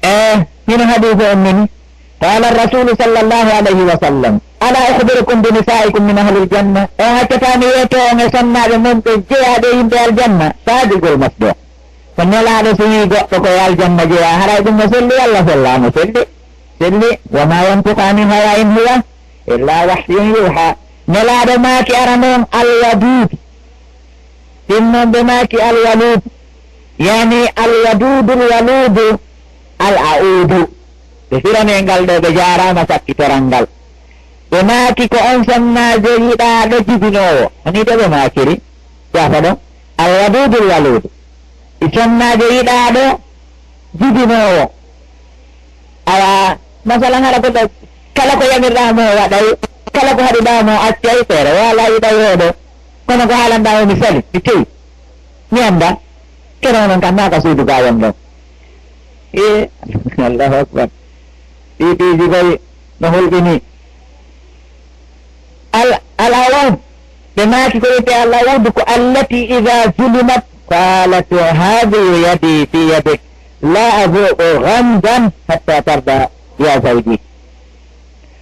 E hino hadiisu on nani, قال الرسول صلى الله عليه وسلم، ألا أخبركم بنسائكم من أهل الجنة؟ On accataa mi yeetoo on e sonnaaɓe mon ɓe jeyaaɓe yimɓe aljanna? Taajugol masɗo. Ko Nelaaɗo so wii goɗɗo ko e aljanna jeyaa, haray ɗum no selli walla sellaano? Selli. Selli. وما ينطق عن الهوى إن هو إلا وحي يوحى. Nelaaɗo maaki ara noon alwaduud. Ɗin noon ɓe maaki alwaluud. Yani alwaduudul waluudu al auudu. Ɓe firani e ngal ɗo, ɓe jaaraama sakkitoral ngal. Ɓe maaki ko on sonnaajo yiɗaaɗo jibinoowo. Ani de ɓe maakiri. Jaafa ɗo. Alwaduudul waluudu. E sonnaajo yiɗaaɗo jibinoowo. Awa, masalan, hara ko ɗo, kala ko yamirɗaa mo o waɗay, kala ko haɗuɗaa mo o accay, feere o alaa yiɗay oɗo. Kono ko haalanɗaa o mi sali, mi tewi. Mi anndaa. Kene onon kam naaka suudu ga won ɗon. E, Allahu Akbar. Ɗi piiji koy no hulɓini. Al, al awud. Ɓe maaki ko wiyetee al awud ko allati ida zulimat qalat hadihi yadi fi yadik la azuqu gamdan hatta tarda ya zawji.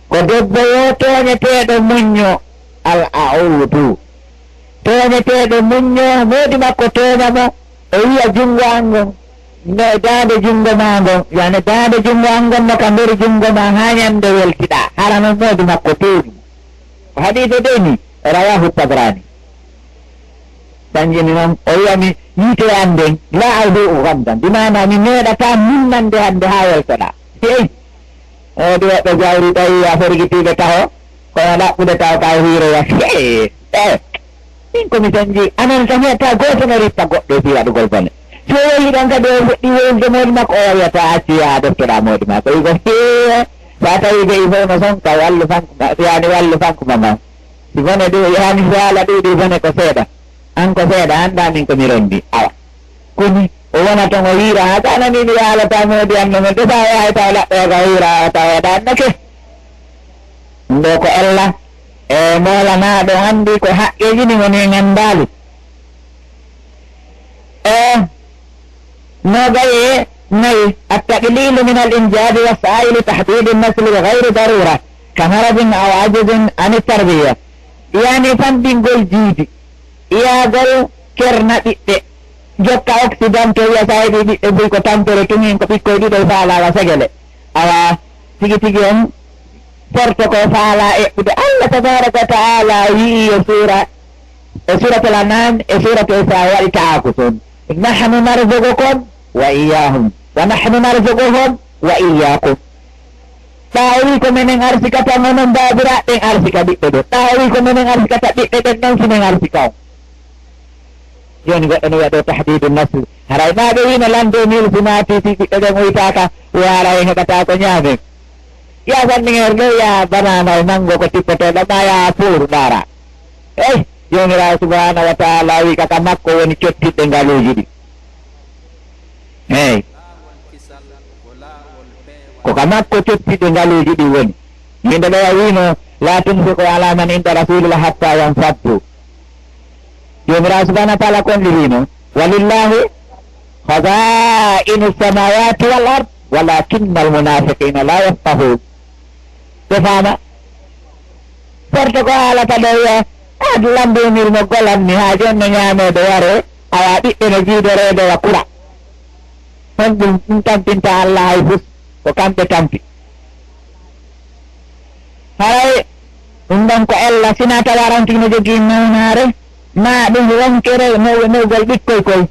Ko debbo wo tooñeteeɗo muñño al audu. Tooñeteeɗo muñño, moodi makko tooña mo, o wiya junngo an ngon, no daande junngo maa ngon, yani daande junngo an ngon no ka nder junngo maa haa ñande weltiɗaa, hara non moodi makko tooñi mo. Ko hadiise de ni, rawahu Tabrani. Sanjini noon, o wiya mi yiite an nden, la audu gamdan, bi maana mi meeɗataa muñnande hannde haa weltoɗaa. Hey! Oɗo woɓɓe jawri tawi a fergitiiɓe taho, kono ɗaɓɓude taw ka hiiroya. Hee, e, min ko mi sanji, anan kam hetta gooto no rippa goɗɗo e fii waɗugol bone. Si o yehi ɗon kadi o fuɗɗi wowlude moodi makko, o wiyata accu yaha deftoɗaa moodi maa. Ko wi'i ko hee, so a tawi be'i fof no sonka, wallu fanku ma, yani wallu fanku ma ma. Si bone ɗu-, yani si haala ɗuuɗi bone ko seeɗa. An ko seeɗa, anndaa min ko mi rondi. Awa. Kuni, o wona toon o hiira, haa so a nanii mi yaalata moodi an no men, de so a yahay taw laɓɓe o ka hiira, tawa o ɗaannake. Ɗum ɗo ko ella e moolanaaɗo anndi ko haqqeeji ɗi woni e nganndaali. E noogay e nayi, التقليل من الإنجاب وسائل تحديد النسل بغير ضرورة كمرض أو عجز عن التربية. Yani fanɗingol jiidi, iyagol kerna ɓiɓɓe, jokka occidentaux wiya sa heɓi ɓiɓɓe buy ko tampere tun, en ko ɓikkoy ɗiɗo faalaa wa segele. Awa tigi tigi on porto ko faalaa eɓɓude. Allah tabaraka wa taala wi'i e suura, e suuratul An'am, e suuratul Isra waɗi ta'akusun. Nahnu narzuqukum wa iyyahum, wa nahnu narzuquhum wa iyyakum. Ɓaawo wi ko menen arsikata onon baabiraaɓe ɓen, arsika ɓiɓɓe ɓen. Ɓaawo wi ko menen arsikata ɓiɓɓe ɓen, non si men arsika on. Jooni goɗɗo no wiya ɗo tahdidu nasl. Haray ma ɓe wino l'an deux mille si naati, si ɓiɓɓe ɓen uytaaka, o haray heɓata ko ñaamen. Ya sanni her ɗo, ya banana e mango ko tippoto ɗo, ma ya pour ɗaara. Ey, Joomiraaɗo subhanahu wa taala wi ka, ka makko woni cottiɗɗe ngaluuji ɗi. Ey. Ko ka makko cottiɗɗe ngaluuji ɗi woni. Min ɗo ɗoya wino, "La tunfiqu ala man inda rasulillah hatta yanfaddu." Joomiraaɗo subhanahu wa taala kon ɗi wino, "Walillahi khaza'inu samawati wal ard, walakinna al munafiqina la yafqahun." Ɓe faama. Porto ko haalata ɗo wiya, "Ah, lammbinir mo golanmi haa jooni no ñaameede yaree, awa ɓiɓɓe no jiidoreede wa kura." Honɗum ɗum tampinta Allah hay fus? Ko kamɓe tampi. Haray ɗum ɗon ko ella, sinaa tawa aranti no jogii nawnaare, ma ɗum ronkere new-, newgol ɓikkoy koy.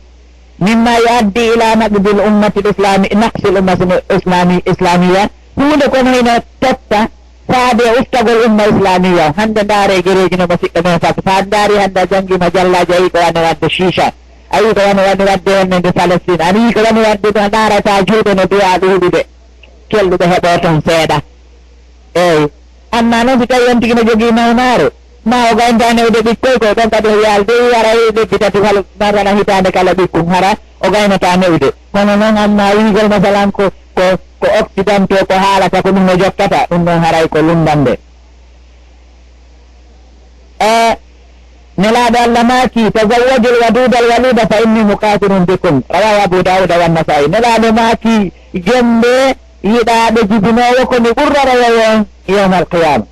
Mimma yuaddi ila naqdil ummati islami, naqsil ummati islami, islamiyya. Huunde kono ina totta faade e ustagol umma islamiyya. Hannde ndaare gereeji no musiɗɗo men fatu. Fa ndaari hannde a janngi ma jallaaji, a yii ko wano wadde Shisha. A yii ko wano wano wadde honnde Palestine. A yii ko wano wadde no ndaarata juulɓe no duwaa ɗuuɗude. Kelɗuɓe heɓoo toon seeɗa. Eey. Amma noon si tawii on tigi no jogii nawnaare, ma o gaynta newde ɓikkoy koy, ɗon kadi o wiyaali dey haray lebbi tati kala, masala hitaande kala ɓikkun, hara o gaynataa newde. Kono noon amma wiigol masalan ko, ko, ko occidentaux ko haalata, ko ɗum o jokkata, ɗum ɗon haray ko lunndannde. E Nelaaɗo Allah maaki, "Tazawwajul wadudal waluda fa inni mukafirun bikum." Rawahu Abu Dawuda wan Nasa'i. Nelaaɗo maaki, "Jembe yiɗaaɗo jibinoowo ko mi ɓurɗo rewowo on yawmal qiyama."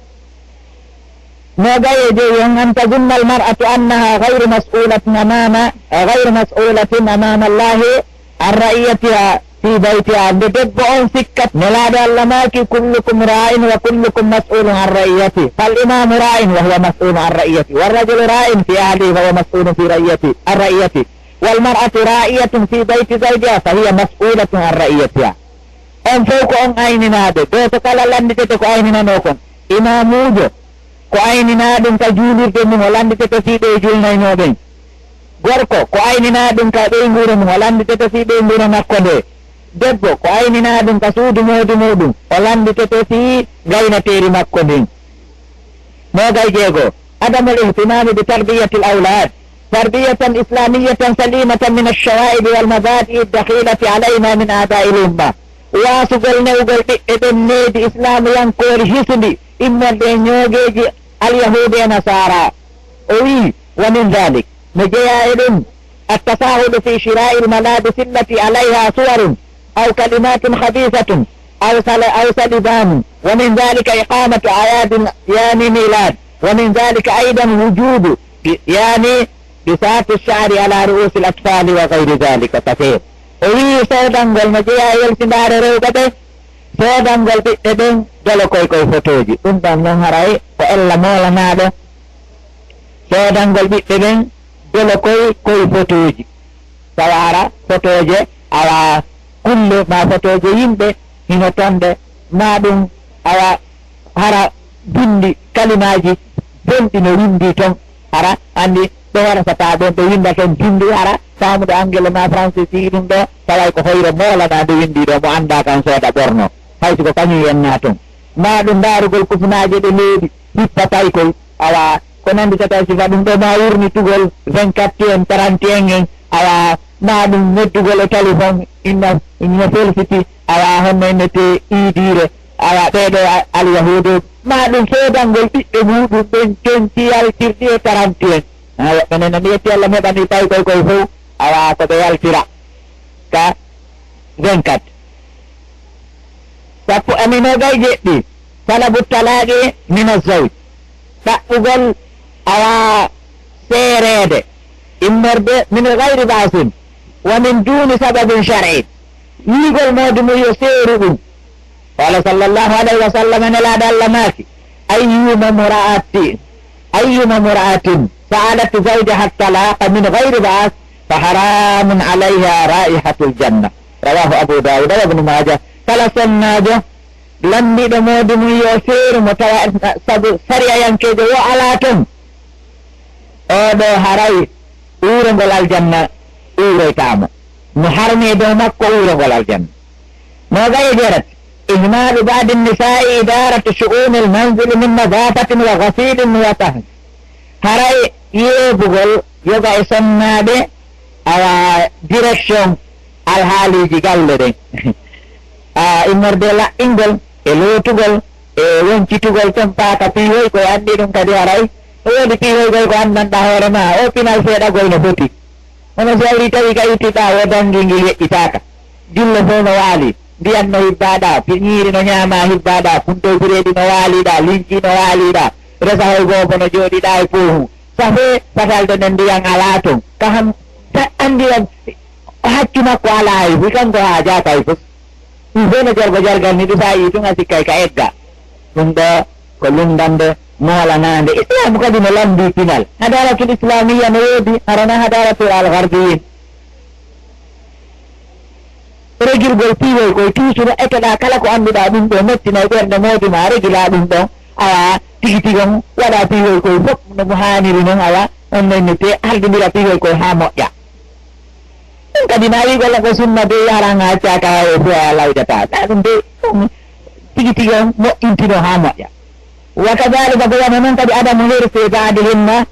Noogay e jowi on, "An tazunna al mar'atu annaha ghayru mas'ulatin amama, ghayru mas'ulatin amama Allahi an ra'iyatiha fi baytiha." Nde debbo on sikkat, Nelaaɗo Allah maaki, "Kullukum ra'in wa kullukum mas'ulun an ra'iyati. Fal imamu ra'in wa huwa mas'ulun an ra'iyati. Wal rajulu ra'in fi ahlihi wa huwa mas'ulun fi ra'iyati, an ra'iyati. Wal mar'atu ra'iyatun fi bayti zawjiha fa hiya mas'ulatun an ra'iyatiha." On fow ko on ayninaaɓe. Gooto kala lannditete ko ayninanoo kon. Imaamuujo, ko ayninaa ɗum ka juulirde mum, o lannditete fii ɓe julnaynoo ɓen. Gorko, ko ayninaa ɗum ka ɓeynguure mum, o lannditete fii ɓeynguure makko nde. Debbo, ko ayninaa ɗum ka suudu moodu muuɗum, o lannditete fii gaynateeri makko ndin. Noogay jeego, عدم الاهتمام بتربية الأولاد تربية إسلامية سليمة من الشوائب والمبادئ الدخيلة علينا من آباء الأمة. Waasugol newgol ɓiɓɓe ɓen needi islaamuyankoori hisundi, immorde e ñoogeeji alyahuudu e nasaara. O wi'i, ومن ذلك, no jeyaa e ɗum, التساهل في شراء الملابس التي عليها صور أو كلمات خبيثة أو صل-، أو صليبان، ومن ذلك إقامة أعياد يعني ميلاد، ومن ذلك أيضا وجوب يعني بساط الشعر على رؤوس الأطفال وغير ذلك كثير. O wi'i soodangol no jeyaa e yaltindaare rewɓe ɓe, soodangol ɓiɓɓe ɓen dolokoy koye fotooji. Ɗum ɗon non haray ko ella moolanaaɗo soodangol ɓiɓɓe ɓen dolokoy koye fotooji. Tawa hara fotooje, awa kulle ma fotooje yimɓe hino tonde, ma ɗum awa hara binndi kalimaaji bonɗi no winndi ton. Hara anndi ɓe horasata ɓen, ɓe winnda ton binndi, hara faamuɗo anngele ma français si ɗum ɗo, taway ko hoyre moolanaande winndi ɗo, mo anndaa kan sooda ɓorno, hay si ko kañum yennaa ton. Ma ɗum ndaarugol kufunaaje ɗe leeɓi, hippatay koy, awa, ko nanndi tata sifa ɗum ɗo, ma wurnitugol vingt-quatre en, trente et un en, awa, ma ɗum noddugol e téléphone, inna, inna felsiti, awa, honno innete iidiire, awa ɓeeɗo a-, alyahuudu, ma ɗum soodangol ɓiɓɓe muuɗum ɓen twenty yaltirɗi e trente et un. Ha, woɓɓe nena mi yetti Allah mi heɓani paykoy koy fow, awa ko ɓe yaltira ka vingt-quatre. Sappo, ami, noogay jeɗɗi. Talabu talaaqi mina zawj. Ɗaɓɓugol awa seereede, immorde min gayri ba'sin, wa min duuni sababin shar'i. Wiigol moodi mum yo seeru ɗum. Qala sallallahu alayhi wa sallam, Nelaaɗo Allah maaki, ayyuma mra'ati-, ayyuma mra'atin sa'alat zawjaha talaqa min gayri ba'sin, fa haramun alayha raihatul janna. Rawahu Abu Dawud wa Ibnu Majah. Kala sonnaajo lamndiiɗo moodi mum yo feeru mo tawa sabu sariyayankeejo wo alaa toon, oɗo haray uurongol aljanna uuroytaa mo. No harmi e dow makko uurongol aljanna. Noogay e jeetati, ihmaalu ba'di nisaa'i idaarata shu'uunil manzili min nadaafatin wa ghasiilin wa tahjiir. Haray yeebugol yoga e sonnaaɓe, awa, direction alhaaliiji galle ɗen. A, immorde laɓɓingol e lootugol e woncitugol ton paaka piihoy, koye anndi ɗum kadi haray. No woodi piihoy koy ko anndanɗaa hoore ma, o pinal seeɗa goy no foti. Hono si hawri tawi ka ittiɗaa wo dangi ngil yeƴƴitaaka. Jullo fof no waali, ndiyan no hibbaɗaa, pi-, ñiiri no ñaamaa hibbaɗaa, kuntooji reeɗi no waaliɗaa, linci no waaliɗaa, resahoy goobo no jooɗiɗaa e poohu. Safee fatalde nden ndiyan alaa ton. Ka han, ta-, anndi on, haccu makko alaa hay fii, kanko haajaaka hay fof. Ɗum fof no jargo jargal ni, ɗi so a yii tun a sikkay ka egga. Ɗum ɗo ko lunndannde moolanaande. Islaamu kadi no lanndii pinal. Hadaratul Islamiyya no woodi, hara na hadaratul al-gharbiyin. Regirgol piiwoy koye tuusuno, etoɗaa kala ko annduɗaa ɗum ɗo mettinay ɓernde moodi ma, regilaa ɗum ɗon. Awa, tigi tigi on waɗa piiwoy koye fof no mo haaniri non, awa, on no innete hardindira piiwoy koye haa moƴƴa. Ɗum kadi ma wi'gol ko sunna de, yaran a accaaka e fof a lawƴataa. Na ɗum de, ɗum tigi tigi on moƴƴintino haa moƴƴa. Wa kadhalika ko wano non kadi adamu hirsi ba'dihinna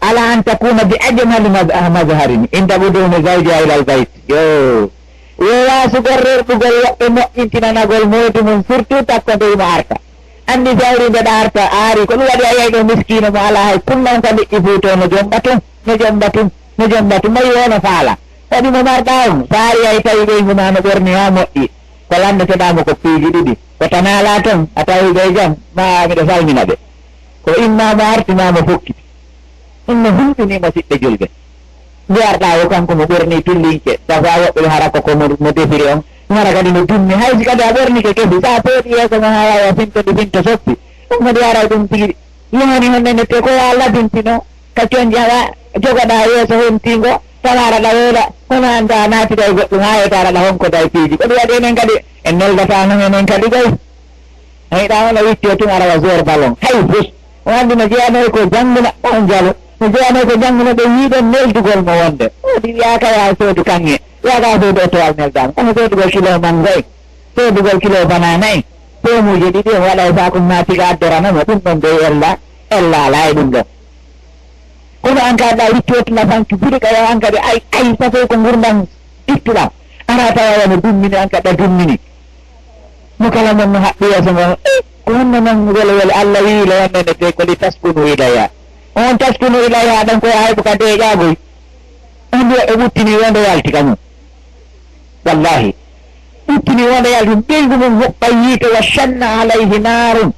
ala an takuna bi ajmali maz-, mazharin inda qudumi zawjiha ila al-bayt. Yo. Yo waasugol rerɗugol woɓɓe moƴƴintinanagol moodi mum, surtout takko nde imo arta. Anndi jawri nde ɗa arta aari, ko ɗum waɗi a yiyay ɗo miskiino mo alaa hay kunna on ka liƴƴi fuuto no jomba tun, no jomba tun, no jomba tun, mayi o no faala. Waɗi mo marɗa on, so aari hay tawi ɓeyngu ma no ɓorni haa moƴƴi, ko lanndotoɗaa mo ko piiji ɗiɗi, ko tanaalaa ton, a tawi ɓe jam, ma miɗo salmina ɓe. Ko imma mo arti ma mo fokkiti. Ɗum no hulɓinii mo siɓɓe julɓe. Mbi'arɗaa o kanko mo ɓornii tullinke, tawa woɓɓe ɓe hara ko, ko mo, mo defiri on, hara kadi no dummi. Hay si kadi a ɓornike kadi, so a seeɗi yeeso ma haa wawa finto ndi finto soppi. Ɗum kadi haray ɗum tigi yaani honno nette ko ya labintino, ka coñƴa wa jogoɗaa yeeso hontiingo, tawa aɗa weela, kono anndaa naatida e goɗɗum, haa e taaraɗa honko day piiji. Ko ɗum waɗi enen kadi, en neldataa non enen kadi gay. A yiɗaa on a witti o tun ara wa joueur ballon. Hay fus. O anndi no jeyanoo ko janngina, on jalo. No jeyanoo ko janngina ɓe yiiɗen neldugol mo wonde. O di wiyaaka yaa soodu kaŋŋe. Wiyaaka soodu oto wal neldaama. Kono soodugol kilo manngo en. Soodugol kilo banaana en. Poomuuje ɗiɗi en waɗa e saaku naatiga addorana mo. Ɗum ɗon ɓe ella. Ella alaa e ɗum ɗon. Kono an kadi ɗa wittooti nafanki buɗe ka yaw an kadi ay, ay, safee ko ngurndan ittuɗa. Ara tawa wano dummini an kadi ɗa dummini. Mo kala mon no haɓɓi yeeso ngon. Eh, ko honno non wele wele Allah wi'i le wonde nde te ko li taskunu ilayha. On taskunu ilayha ɗon ko yahay ko ka deeƴaagoy. On wi'a e wuttini wonde yalti ka mum. Wallahi. Ittini wonde yalti ɓeyngu mum huɓɓa yiite wa shanna alayhi naarun.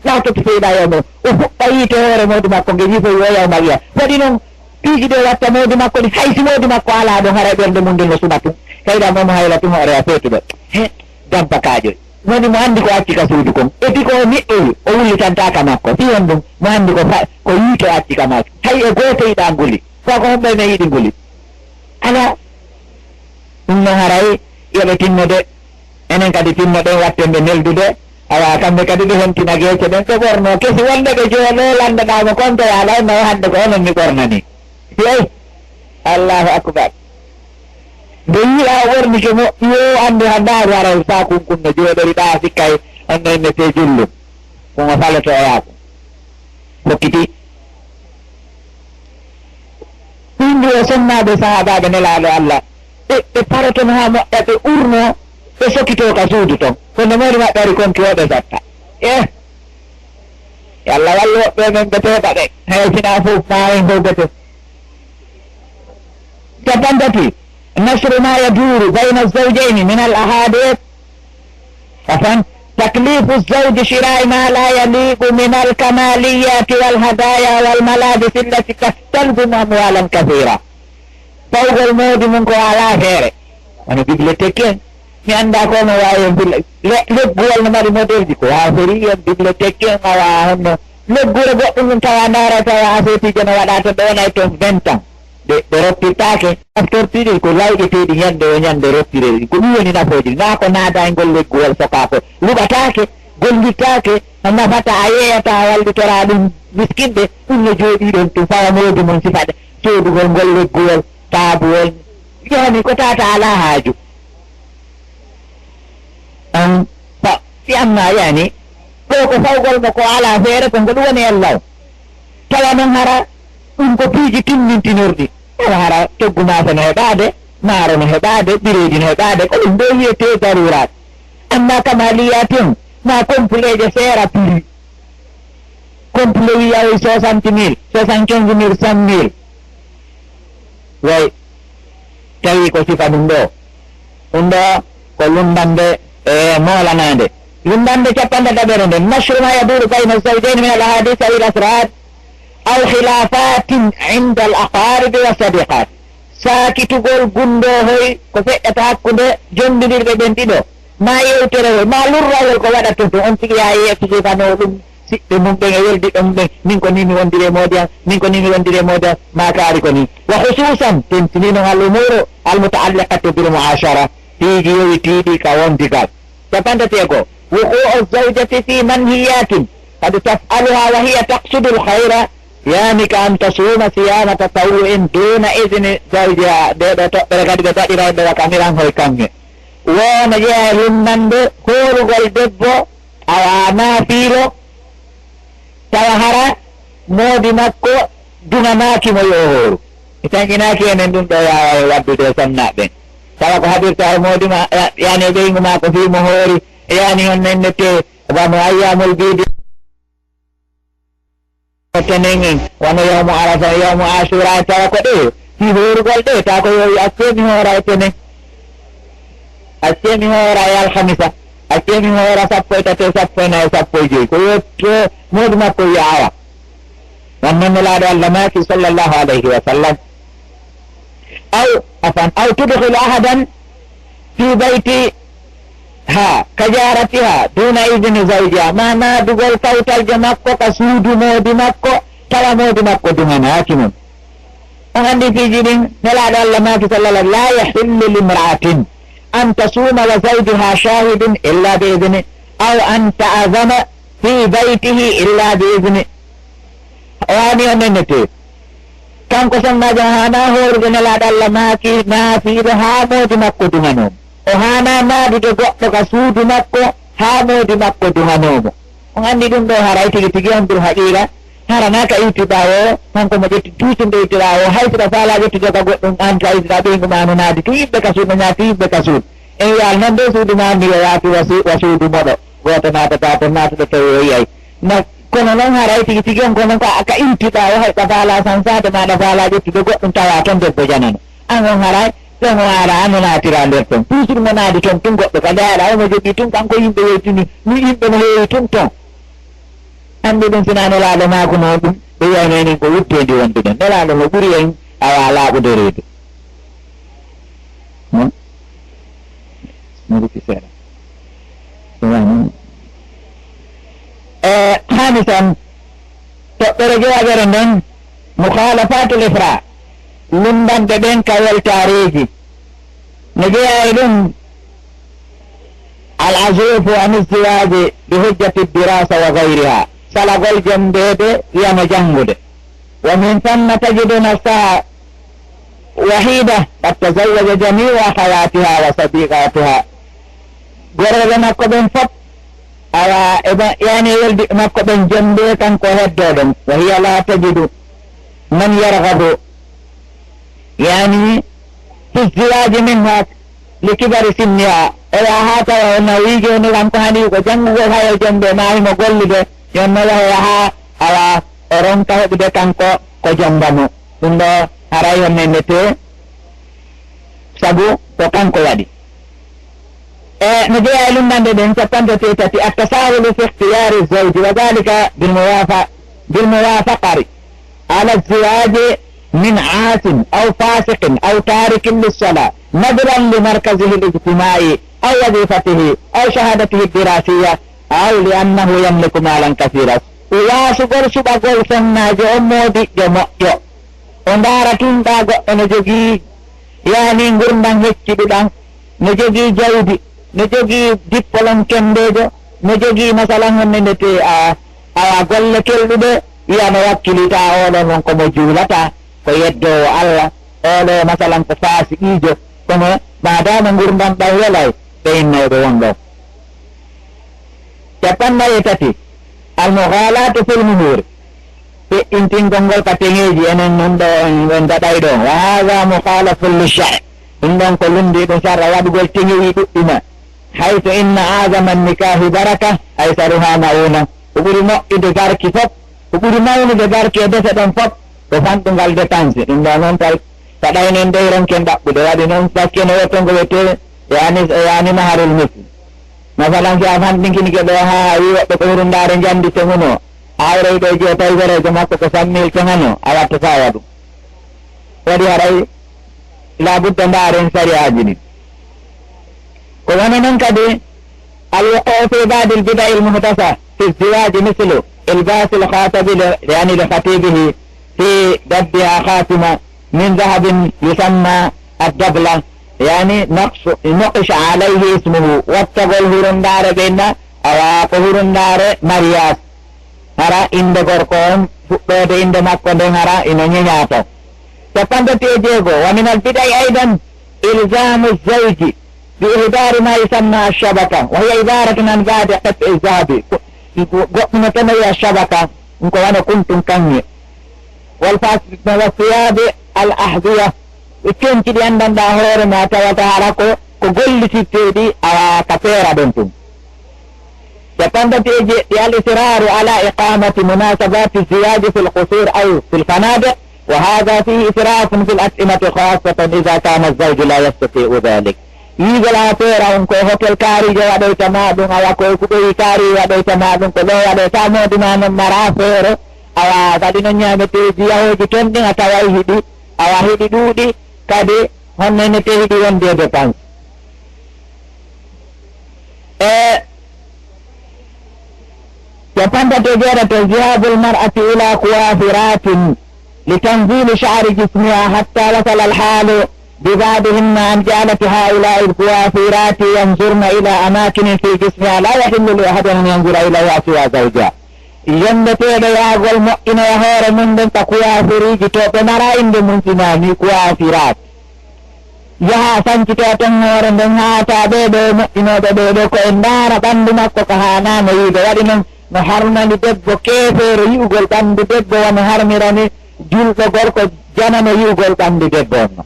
Lawtoto seyɗa yawma o huɓɓa yiite hoore mawdi makko nge yifoy o yawma wiya. Waɗi noon piiji ɗe watta mawdi makko ɗi hay si mawdi makko alaa ɗon haray ɓernde mum nden no suɓa tun. Kayɗa momo hayla tun hoore a feetuɗo. He, dabba kaaƴoy. Woni mo anndi ko acci ka suudu kon. E fii ko o niɗɗoyi, o wullitantaaka makko. Fii honɗum? Mo anndi ko fa-, ko yiite o acci ka maaki. Hay e gooto yiɗaa nguli. Ko ko hombo ene yiɗi nguli? Alaa. Ɗum no haray yo ɓe tinno de. Enen kadi tinno ɗen watten ɓe neldude. Awa kamɓe kadi ɓe hentina geece ɗen. Ɓe ɓorno kesi wonde ɓe jooɗo lanndoɗaa mo kontoyaaɗo on nawa hannde ko onon mi ɓornani. Yeey. Allahu akbar. Nde yi'a o ɓornike moƴƴi o anndi hannde a waray saakun kun no jooɗori ɗaa sikkay on no innetee jullu. Ko ngo falotoyaaku. Fokkiti. Ɗum ɗi o sonnaaɓe sahaabaaɓe Nelaaɗo Allah. Ɓe, ɓe parotono haa moƴƴa, ɓe urno, Ɓe sokitoo ka suudu ton. Kono moodi maɓɓe ari konki o ɓe satta. Eh. Yo Allah wallu woɓɓe men ɓe teeɓa ɓe. Hay sinaa fof maa en hewbete. Capanɗe tati. Nasru ma yaduru bayna zawjayni min al ahadith. Afan. Taklifu zawji shirai ma la yaliqu min al kamaliyati wal hadaya wal malabis allati tastalzimu amwalan kathira. Pawgol moodi mum ko alaa feere. Wano bibliothèque en. Mi anndaa ko no waawi en bila-, le-, legguwol no mari modelji ko haa feri en bibliothèque en awa honno. Leggure goɗɗum ɗum tawa ndaara tawa aseetiijo no waɗa to ɗo wonay toon vingt ans. Ɗe, ɗe roppirtaake. Naftortiiɗi ko lawƴeteeɗi ñande o ñande roppire ɗi. Ko ɗum woni nafooji. Naa ko naada e ngol legguwol sokaa ko luɓataake, gollirtaake, no nafata a yeeyata a wallitoraa ɗum miskinɓe. Ɗum no jooɗii ɗoon tun fawa moodi mum sifa ɗe. Soodugol ngol legguwol, taabuwol, yani ko tata alaa haaju. An, fa, si amma yani, ɗo ko fawgol mo ko alaa feere, ko ngol woni e law. Tawa noon hara, ɗum ko piiji timmintinorɗi. Tawa hara, coggu maafe no heɓaade, maaro no heɓaade, bireedi no heɓaade, ko ɗum ɗo wiyetee daruuraat. Amma kamaliyaat on, ma compleeje seera prix. Complet wi yawi soixante mille, soixante-quinze mille, cent mille. Way, tawi ko sifa ɗum ɗo. Ɗum ɗo ko lummbande e moolanaande. Lummbande capanɗe ɗaɓere nden. Nashru ma yaduru bayna zawjayni min al ahadith aw al asrar aw khilafatin inda al aqaribi wa sadiqat. Saakitugol gunndoohoy ko feƴƴata hakkunde jommbindirɓe ɓen ɗiɗo, maa yewterewol, maa lurrawol ko waɗata toon, on tigi yaa yeeso sifanoo ɗum siɓɓe mum ɓen e weldiɓɓe mum ɓen, min ko nii mi wondiri e moodi am, min ko nii mi wondiri e moodi am, maa kaari ko nii. Wa khususan, tentinii noon al umuru al mutaalliqatu bil muashara, piiji yowitiiɗi ka wondigal. Capanɗe teego, wuqu'u zawjati fi manhiyatin qad taf'aluha wa hiya taqsudu al khayra, yani ka an tasuma siyama tatawwu'in duna idni zawjiha, nde ɗo toɓɓere kadi ɓe daɗirayɓe wa kamiran hoy kaŋŋe. Woo no jeyaa e lunnande hoorugol debbo, awa naafiilo, tawa hara moodi makko duŋanaaki mo yo o hooru. Mi taŋŋinaaki enen ɗum ɗo yaawa e waɗdude e sonnaaɓe ɓen. Tawa ko haɗirta e moodi ma, ya-, yani e ɓeyngu maa ko fii mo hoori, yani on nennete, wano ayyaamul biidi. Tenen en, wano yawmu Arafa, yawmu Ashura, tawa ko ɗe, fii hoorugol ɗe, tawa ko yo accee mi hoora e tenen. Accee mi hoora e alhamisa. Accee mi hoora sappo e tati, sappo e nayi, sappo e joyi. Ko yo, ko moodi makko wiya awa. Wan noon Nelaaɗo Allah maaki, sallallahu alayhi wa sallam. Aw, afan, aw tudkhilu ahadan fi baytiha ka jaratiha duna idni zawjiha. Ma naadugol kawtaljo makko ka suudu moodi makko, tawa moodi makko duŋanaaki mo. On anndi piiji ɗin, Nelaaɗo Allah maaki, sallallahu, la yahillu limra'atin an tasuma wa zawjuha shahidun illa bi idni, aw an ta'zana fi baytihi illa bi idni. O haani o nennete. Kanko sonnaajo o haanaa hoorude, Nelaaɗo Allah maaki, naafiiɗo haa moodi makko duŋanoo mo. O haanaa naadude goɗɗo ka suudu makko haa moodi makko duŋanoo mo. On anndi ɗum ɗo haray tigi tigi on bil haqiiqa, hara naa ka iwti ɓaawo, kanko mo ƴetti tuuti nde iwti ɓaawo, hay si ɗa faalaa ƴettude ka goɗɗum, aan ka iwti ɗa ɓeyngu maa no naadi, tun yimɓe ka suudu, no ñaati yimɓe ka suudu. En wiyaali noon nde suudu maa ndi o yaati wa su-, wa suudu moɗo, gooto naatata toon, naatuɗo tawi o yiyay. Na, kono noon haray tigi tigi on, kono ka, ka iwti ɓaawo, hay ɗa faalaa sansaade maa ɗa faalaa ƴettude goɗɗum tawa toon debbo janano. Aan on haray, ɗon o ara, aan o naatira nder ton. Toujours mo naadi ton tun goɗɗo ka ndaara, omo jogii tun kanko yimɓe weytini, ni yimɓe no heewi tun ton. Anndi ɗum, sinaa Nelaaɗo maakunoo ɗum, ɓe wiyayno enen ko wutteendi wonduɗen. Nelaaɗo no ɓuri en, awa laaɓude reedu. Hmm? Mi rutti seeɗa. Ɗum wayno. E, haamisan, toɓɓere jowaɓere nden, mukhalafatul ifra, lunndanɓe ɓen ka weltaareeji. No jeyaa e ɗum, al azufu an izziwaji bi hujjati dirasa wa gayriha, salagol jemmbeede wiyano janngude. Wa min thamma tajidu nafsaha wahida qad tazawwaja jamiu akhawatiha wa sadiqatiha. Gorooɓe makko ɓen fop, awa, e ba-, yani e weldiɓɓe makko ɓen jemmbe, kanko heddoo ɗon. Wa hiya la tajidu man yarghabu, yani, fi ziwaji minha li kibari sinniha, o yaha haa tawa o nawi, jooni kanko hani ko janngugol, hayo jombe ma himo gollude, jooni no yahoya haa awa o ronka heɓude kanko ko jomba mo. Ɗum ɗo haray honno innetee, sabu ko kanko waɗi. E no jeyaa e lunndannde ɗen, capanɗe tati, التساهل في اختيار الزوج، وذلك بالموافق-، بالموافقة على الزواج من عاص أو فاسق أو تارك للصلاة نظرا لمركزه الاجتماعي أو وظيفته أو شهادته الدراسية أو لأنه يملك مالا كثيرا. Waasugol suɓagol sonnaajo on moodiƴƴo moƴƴo. O ndaara tun ɗaa goɗɗo no jogii, yaani, ngurndan hecciɗuɗan, no jogii jawdi, no jogii dippolom kenndeejo, no jogii masalan honno innetee, a, awa golle kelɗuɗe, wi'a no wakkilitaa, oo ɗoo non ko mo juulataa, ko yeddoowo Alla, oo ɗoo masalan ko faasiqiijo, kono maadaama ngurndan ɗan welay, ɓe innayɓe won ɗon. Cappanɗe nayi e tati, المغالاة في المهور. Feƴƴintingol ngol ka teŋeeji, enen non ɗo en, en gaɗay ɗo. وهذا مخالف للشرع. Ɗum ɗon ko lunndiiɗo sar'a waɗugol teŋeeji ɗuɗɗi ma. حيث إن أعظم النكاح بركة أيسرها مؤونة. Ko ɓuri moƴƴude barki fof, ko ɓuri mawnude barki e dese ɗon fof, ko fanɗungal dépense. Ɗum ɗo noon tawi saɗayno en dey ronken ɗaɓɓude. Waɗi noon bakke no wetto ngo wiyetee, yaani, yaani maharul misli. Masalan, si a fanɗinkinike ɗo haa a wii woɓɓe ko hurundaare njamndi teŋunoo, a hawroyi ɗo jeetay wereejo makko ko cent mille teŋanoo, a wattataa waɗu. Waɗi haray laabudda ndaaren sariyaaji ɗin. Ko wano non kadi, الوقوع في بعض البدع المحدثة في الزواج مثل إلباس الخاطب ل-، يعني لخطيبه في دبها خاتمة من ذهب يسمى الدبلة، يعني نقش، نقش عليه اسمه, wattagol hurundaare ɓe inna, awa ko hurundaare mariage. Hara innde gorko on, fuɗɗoode innde makko nden, hara ino ñeñaa ton. Cappanɗe tati e jeego, ومن البدع أيضا إلزام الزوج بإهدار ما يسمى الشبكة، وهي عبارة عن بعض قطع الذهب. Go-, go-, goɗɗum no tana wi'a shabaka, ɗum ko wano kuntun kaŋŋe. والفاس-، والثياب الأحذية. E conci ɗi anndanɗaa hoore ma, tawata hara ko, ko gollitittee ɗi, awa ka feera ɗon tun. Cappanɗe tati e jeɗɗi, الإصرار على إقامة مناسبات الزواج في القصور أو في الفنادق، وهذا فيه إسراف في الأطعمة خاصة إذا كان الزوج لا يستطيع ذلك. Yiigol a feera on ko e hotel kaariijo waɗoyta ma ɗum, awa ko e kuɓoyi kaari waɗoyta ma ɗum, ko ɗo waɗoyta, moodi ma non mara feere, awa kadi non ñaameteeji yahooji ton ɗin a taway hiɗi, awa hiɗi ɗuuɗi, kadi honno ene tee hiɗi wonde e dépense. E cappanɗe tati e jeetati, ذهاب المرأة إلى كوافيرات لتنزيل شعر جسمها، حتى وصل الحال ببعضهن أن جعلت هؤلاء الكوافيرات ينظرن إلى أماكن في جسمها لا يحل لأحد أن ينظر إليها سوى زوجها. Yondeteeɓe yahagol moƴƴinoya hoore mum nden ka kuwaafiriiji to ɓe mara innde mum, si naa ni kuwaafiraat. Yaha sancitoya ton hoore nden, haa taa ɓee ɗoo moƴƴinooɓe ɓee ɗoo ko en ndaara ɓanndu makko ka haanaano yiide. Waɗi non no harmani debbo keefeero yi'ugol ɓanndu debbo, wano harmirani julɗo gorko janano yi'ugol ɓanndu debbo on non.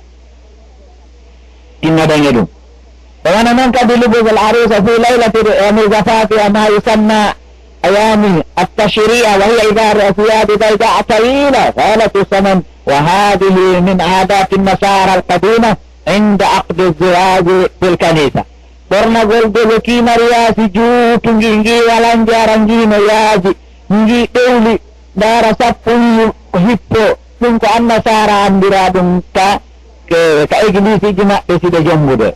Tinnoɗen e ɗum. Ko wano non kadi لبس العروس في ليلة، يعني، زفافها ما يسمى، يعني، التشريع، وهي عبارة ثياب بيضاء طويلة ذلة الثمن، وهذه من عادات النصارى القديمة عند عقد الزواج في الكنيسة. Ɓornagol debbo kii mariyaasi juutungi, ngii walan jara, ngii no yaaji, ngii ɗewli, ndaara sappo wiyu ko hippo, ɗum ko annasaara anndira ɗum ka, ka, ka egiliisiiji maɓɓe si ɓe jonngude.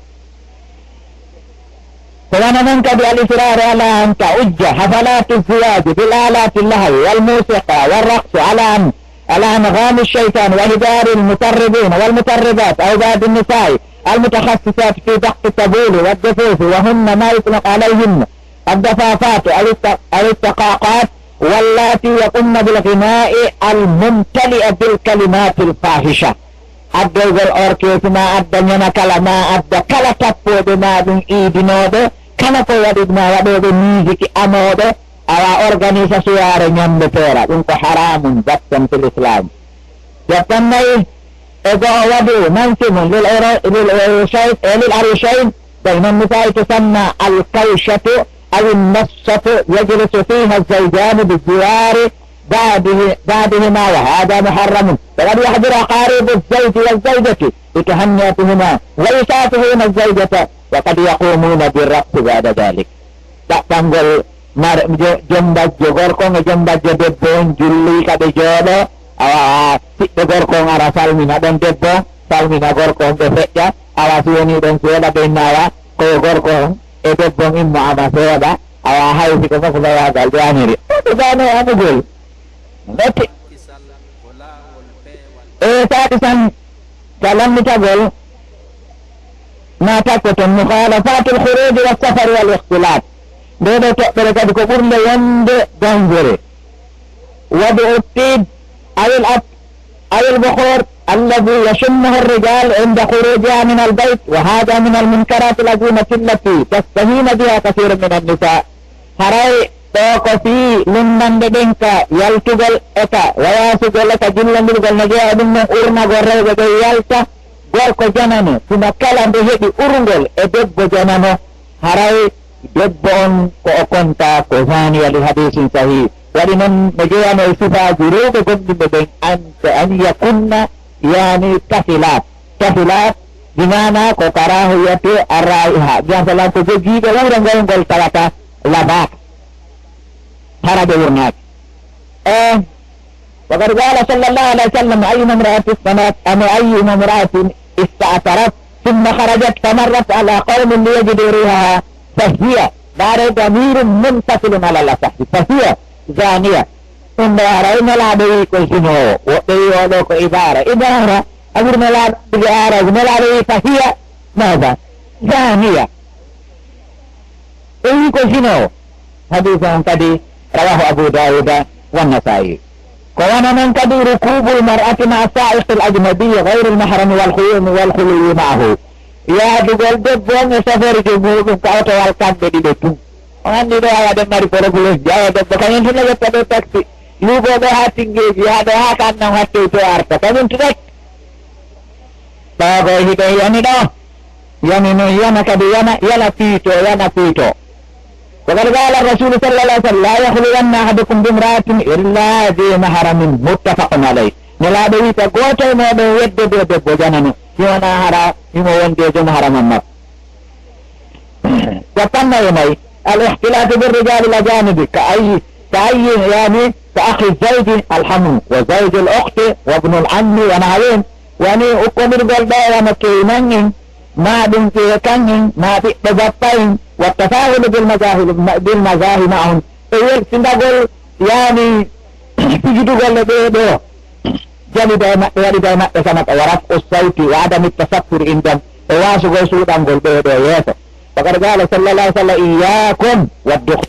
Ko wano non kadi الإصرار على أن تعج حفلات الزواج بالآلات اللهو والموسيقى والرقص على أن، على أنغام الشيطان وإحضار المطربين والمطربات أو بعض النساء المتخصصات في دق الطبول والدفوف، وهن ما يطلق عليهن الدفافات أو الت-، أو التقاقات، واللاتي يقمن بالغناء الممتلئ بالكلمات الفاحشة. Addoygol orkestre ma adda ñana kala ma adda kala tappooɓe ma ɗum iidinooɓe, kala ko waɗi ma waɗooɓe musique amooɓe, awa organise soirée ñande feera, ɗum ko haramun battan fil Islam. Cappannayi e go'o, وضع منسم للعر-، للعرشين، للعروسين بين النساء تسمى الكوشة أو النصة، يجلس فيها الزوجان بجوار بعضه-، بعضهما، وهذا محرم. وقد يحضر أقارب الزوج والزوجة لتهنئتهما ويصافحون الزوجة، وقد يقومون بالرقص بعد ذلك. Ɗaɓɓangol mar-, jo-, jombajjo gorko on e jombajjo debbo on julli ka ɓe jooɗo, awa, ɓiɗɗo gorko on ara salmina ɗon debbo, salmina gorko on ɓe feƴƴa, awa, si woni ɗon seeɗa ɓe inna, awa, ko yo gorko on e debbo on immo ama seeɗa, awa, hay si ko fof layaagal ɓe amiri. Ɗum ɓe gano amugol. Metti. E saɗi tan, ka lammitagol, ma takko ton, مخالفات الخروج والسفر والاختلاط. Nde ɗo toɓɓere kadi ko ɓurnde wonde dangereux. وضع الطيب أو العطر أو البخور الذي يشمه الرجال عند خروجها من البيت، وهذا من المنكرات العظيمة التي تستهين بها كثير من النساء. Haray ɗo ko fii lunnande ɗen ka yaltugol e ka wayaasugol e ka jillandirgol no jeyaa e ɗum non urnagol rewɓe ɓen yalta gorko janano, tuma kala nde heɓi urngol e debbo janano, haray debbo on ko o konta ko zaniya li hadisin sahih. Waɗi non no jeyanoo e sifaaji rewɓe gomɗinɓe ɓen, an, an yakunna, yani tafilat. Tafilat, bi maana ko karahiyatu arraiha. Biyan salam ko jogiiɓe urngol ngol tawata labaaka. Hara ɓe urnaaki. E, وقد قال صلى الله عليه وسلم: أيما امرأة استمرت، أم أيما امرأة استأثرت ثم خرجت فمرت على قوم ليجدوا ريحها فهي، لا، ضمير منفصل على الأصح، فهي زانية. Ɗum ɗo ara, e Nelaaɗo wi ko zinoowo, woɓɓe wi oo ɗoo ko ibaara. Ibaara, amir Nelaaɗo andi ko aara, Nelaaɗo wi فهي ماذا؟ زانية. O wi ko zinoowo. Hadiis on kadi rawahu Abu Daawuda wa Nasaa'i. Ko wano non kadi ركوب المرأة مع السائق الأجنبي غير المحرم والخلو-، والخلو معه. Yaadugol debbo on e sofeerjo muuɗum ka otowal kamɓe ɗiɗo tun. On anndi ɗo awa ɗen mari problème ji. Awa debbo kañum tun no ƴetta ɗo taxi. Luuɓo ɗo haa Tinngeeji, haa ɗo haa ka annan hattoy to arta. Kañum tun rek. Ɓaago hiɗen yani ɗo. Yani non yana kadi yana, yana piito, yana piito. وقد قال الرسول صلى الله عليه وسلم: لا يخلون أحدكم بامرأة إلا ذي محرم، متفق عليه. Nelaaɗo wi ta gooto e mooɗon yedde doo debbo janano, si wanaa hara himo wondi e joom haramam makko. Cappannayi e nayi, الاختلاط بالرجال الأجانب كأي، كأي، يعني، كأخ الزوج الحم وزوج الأخت وابن العم ونحوهم. Woni ukkondirgol ɓe wano keynan'en, maa ɗum ƴeekan'en, maa ɓiɗɗo bappa'en, والتفاخر بالمظاهر، بالمظاهر معهم. E welsindagol, yani, fijidugol e ɓee ɗoo. Jalida e maɓɓe, waɗida e maɓɓe sanata, ورفع الصوت وعدم التستر عندهم. E waasugol suuɗangol ɓee ɗoo yeeso. فقد قال صلى الله عليه وسلم: إياكم والدخول.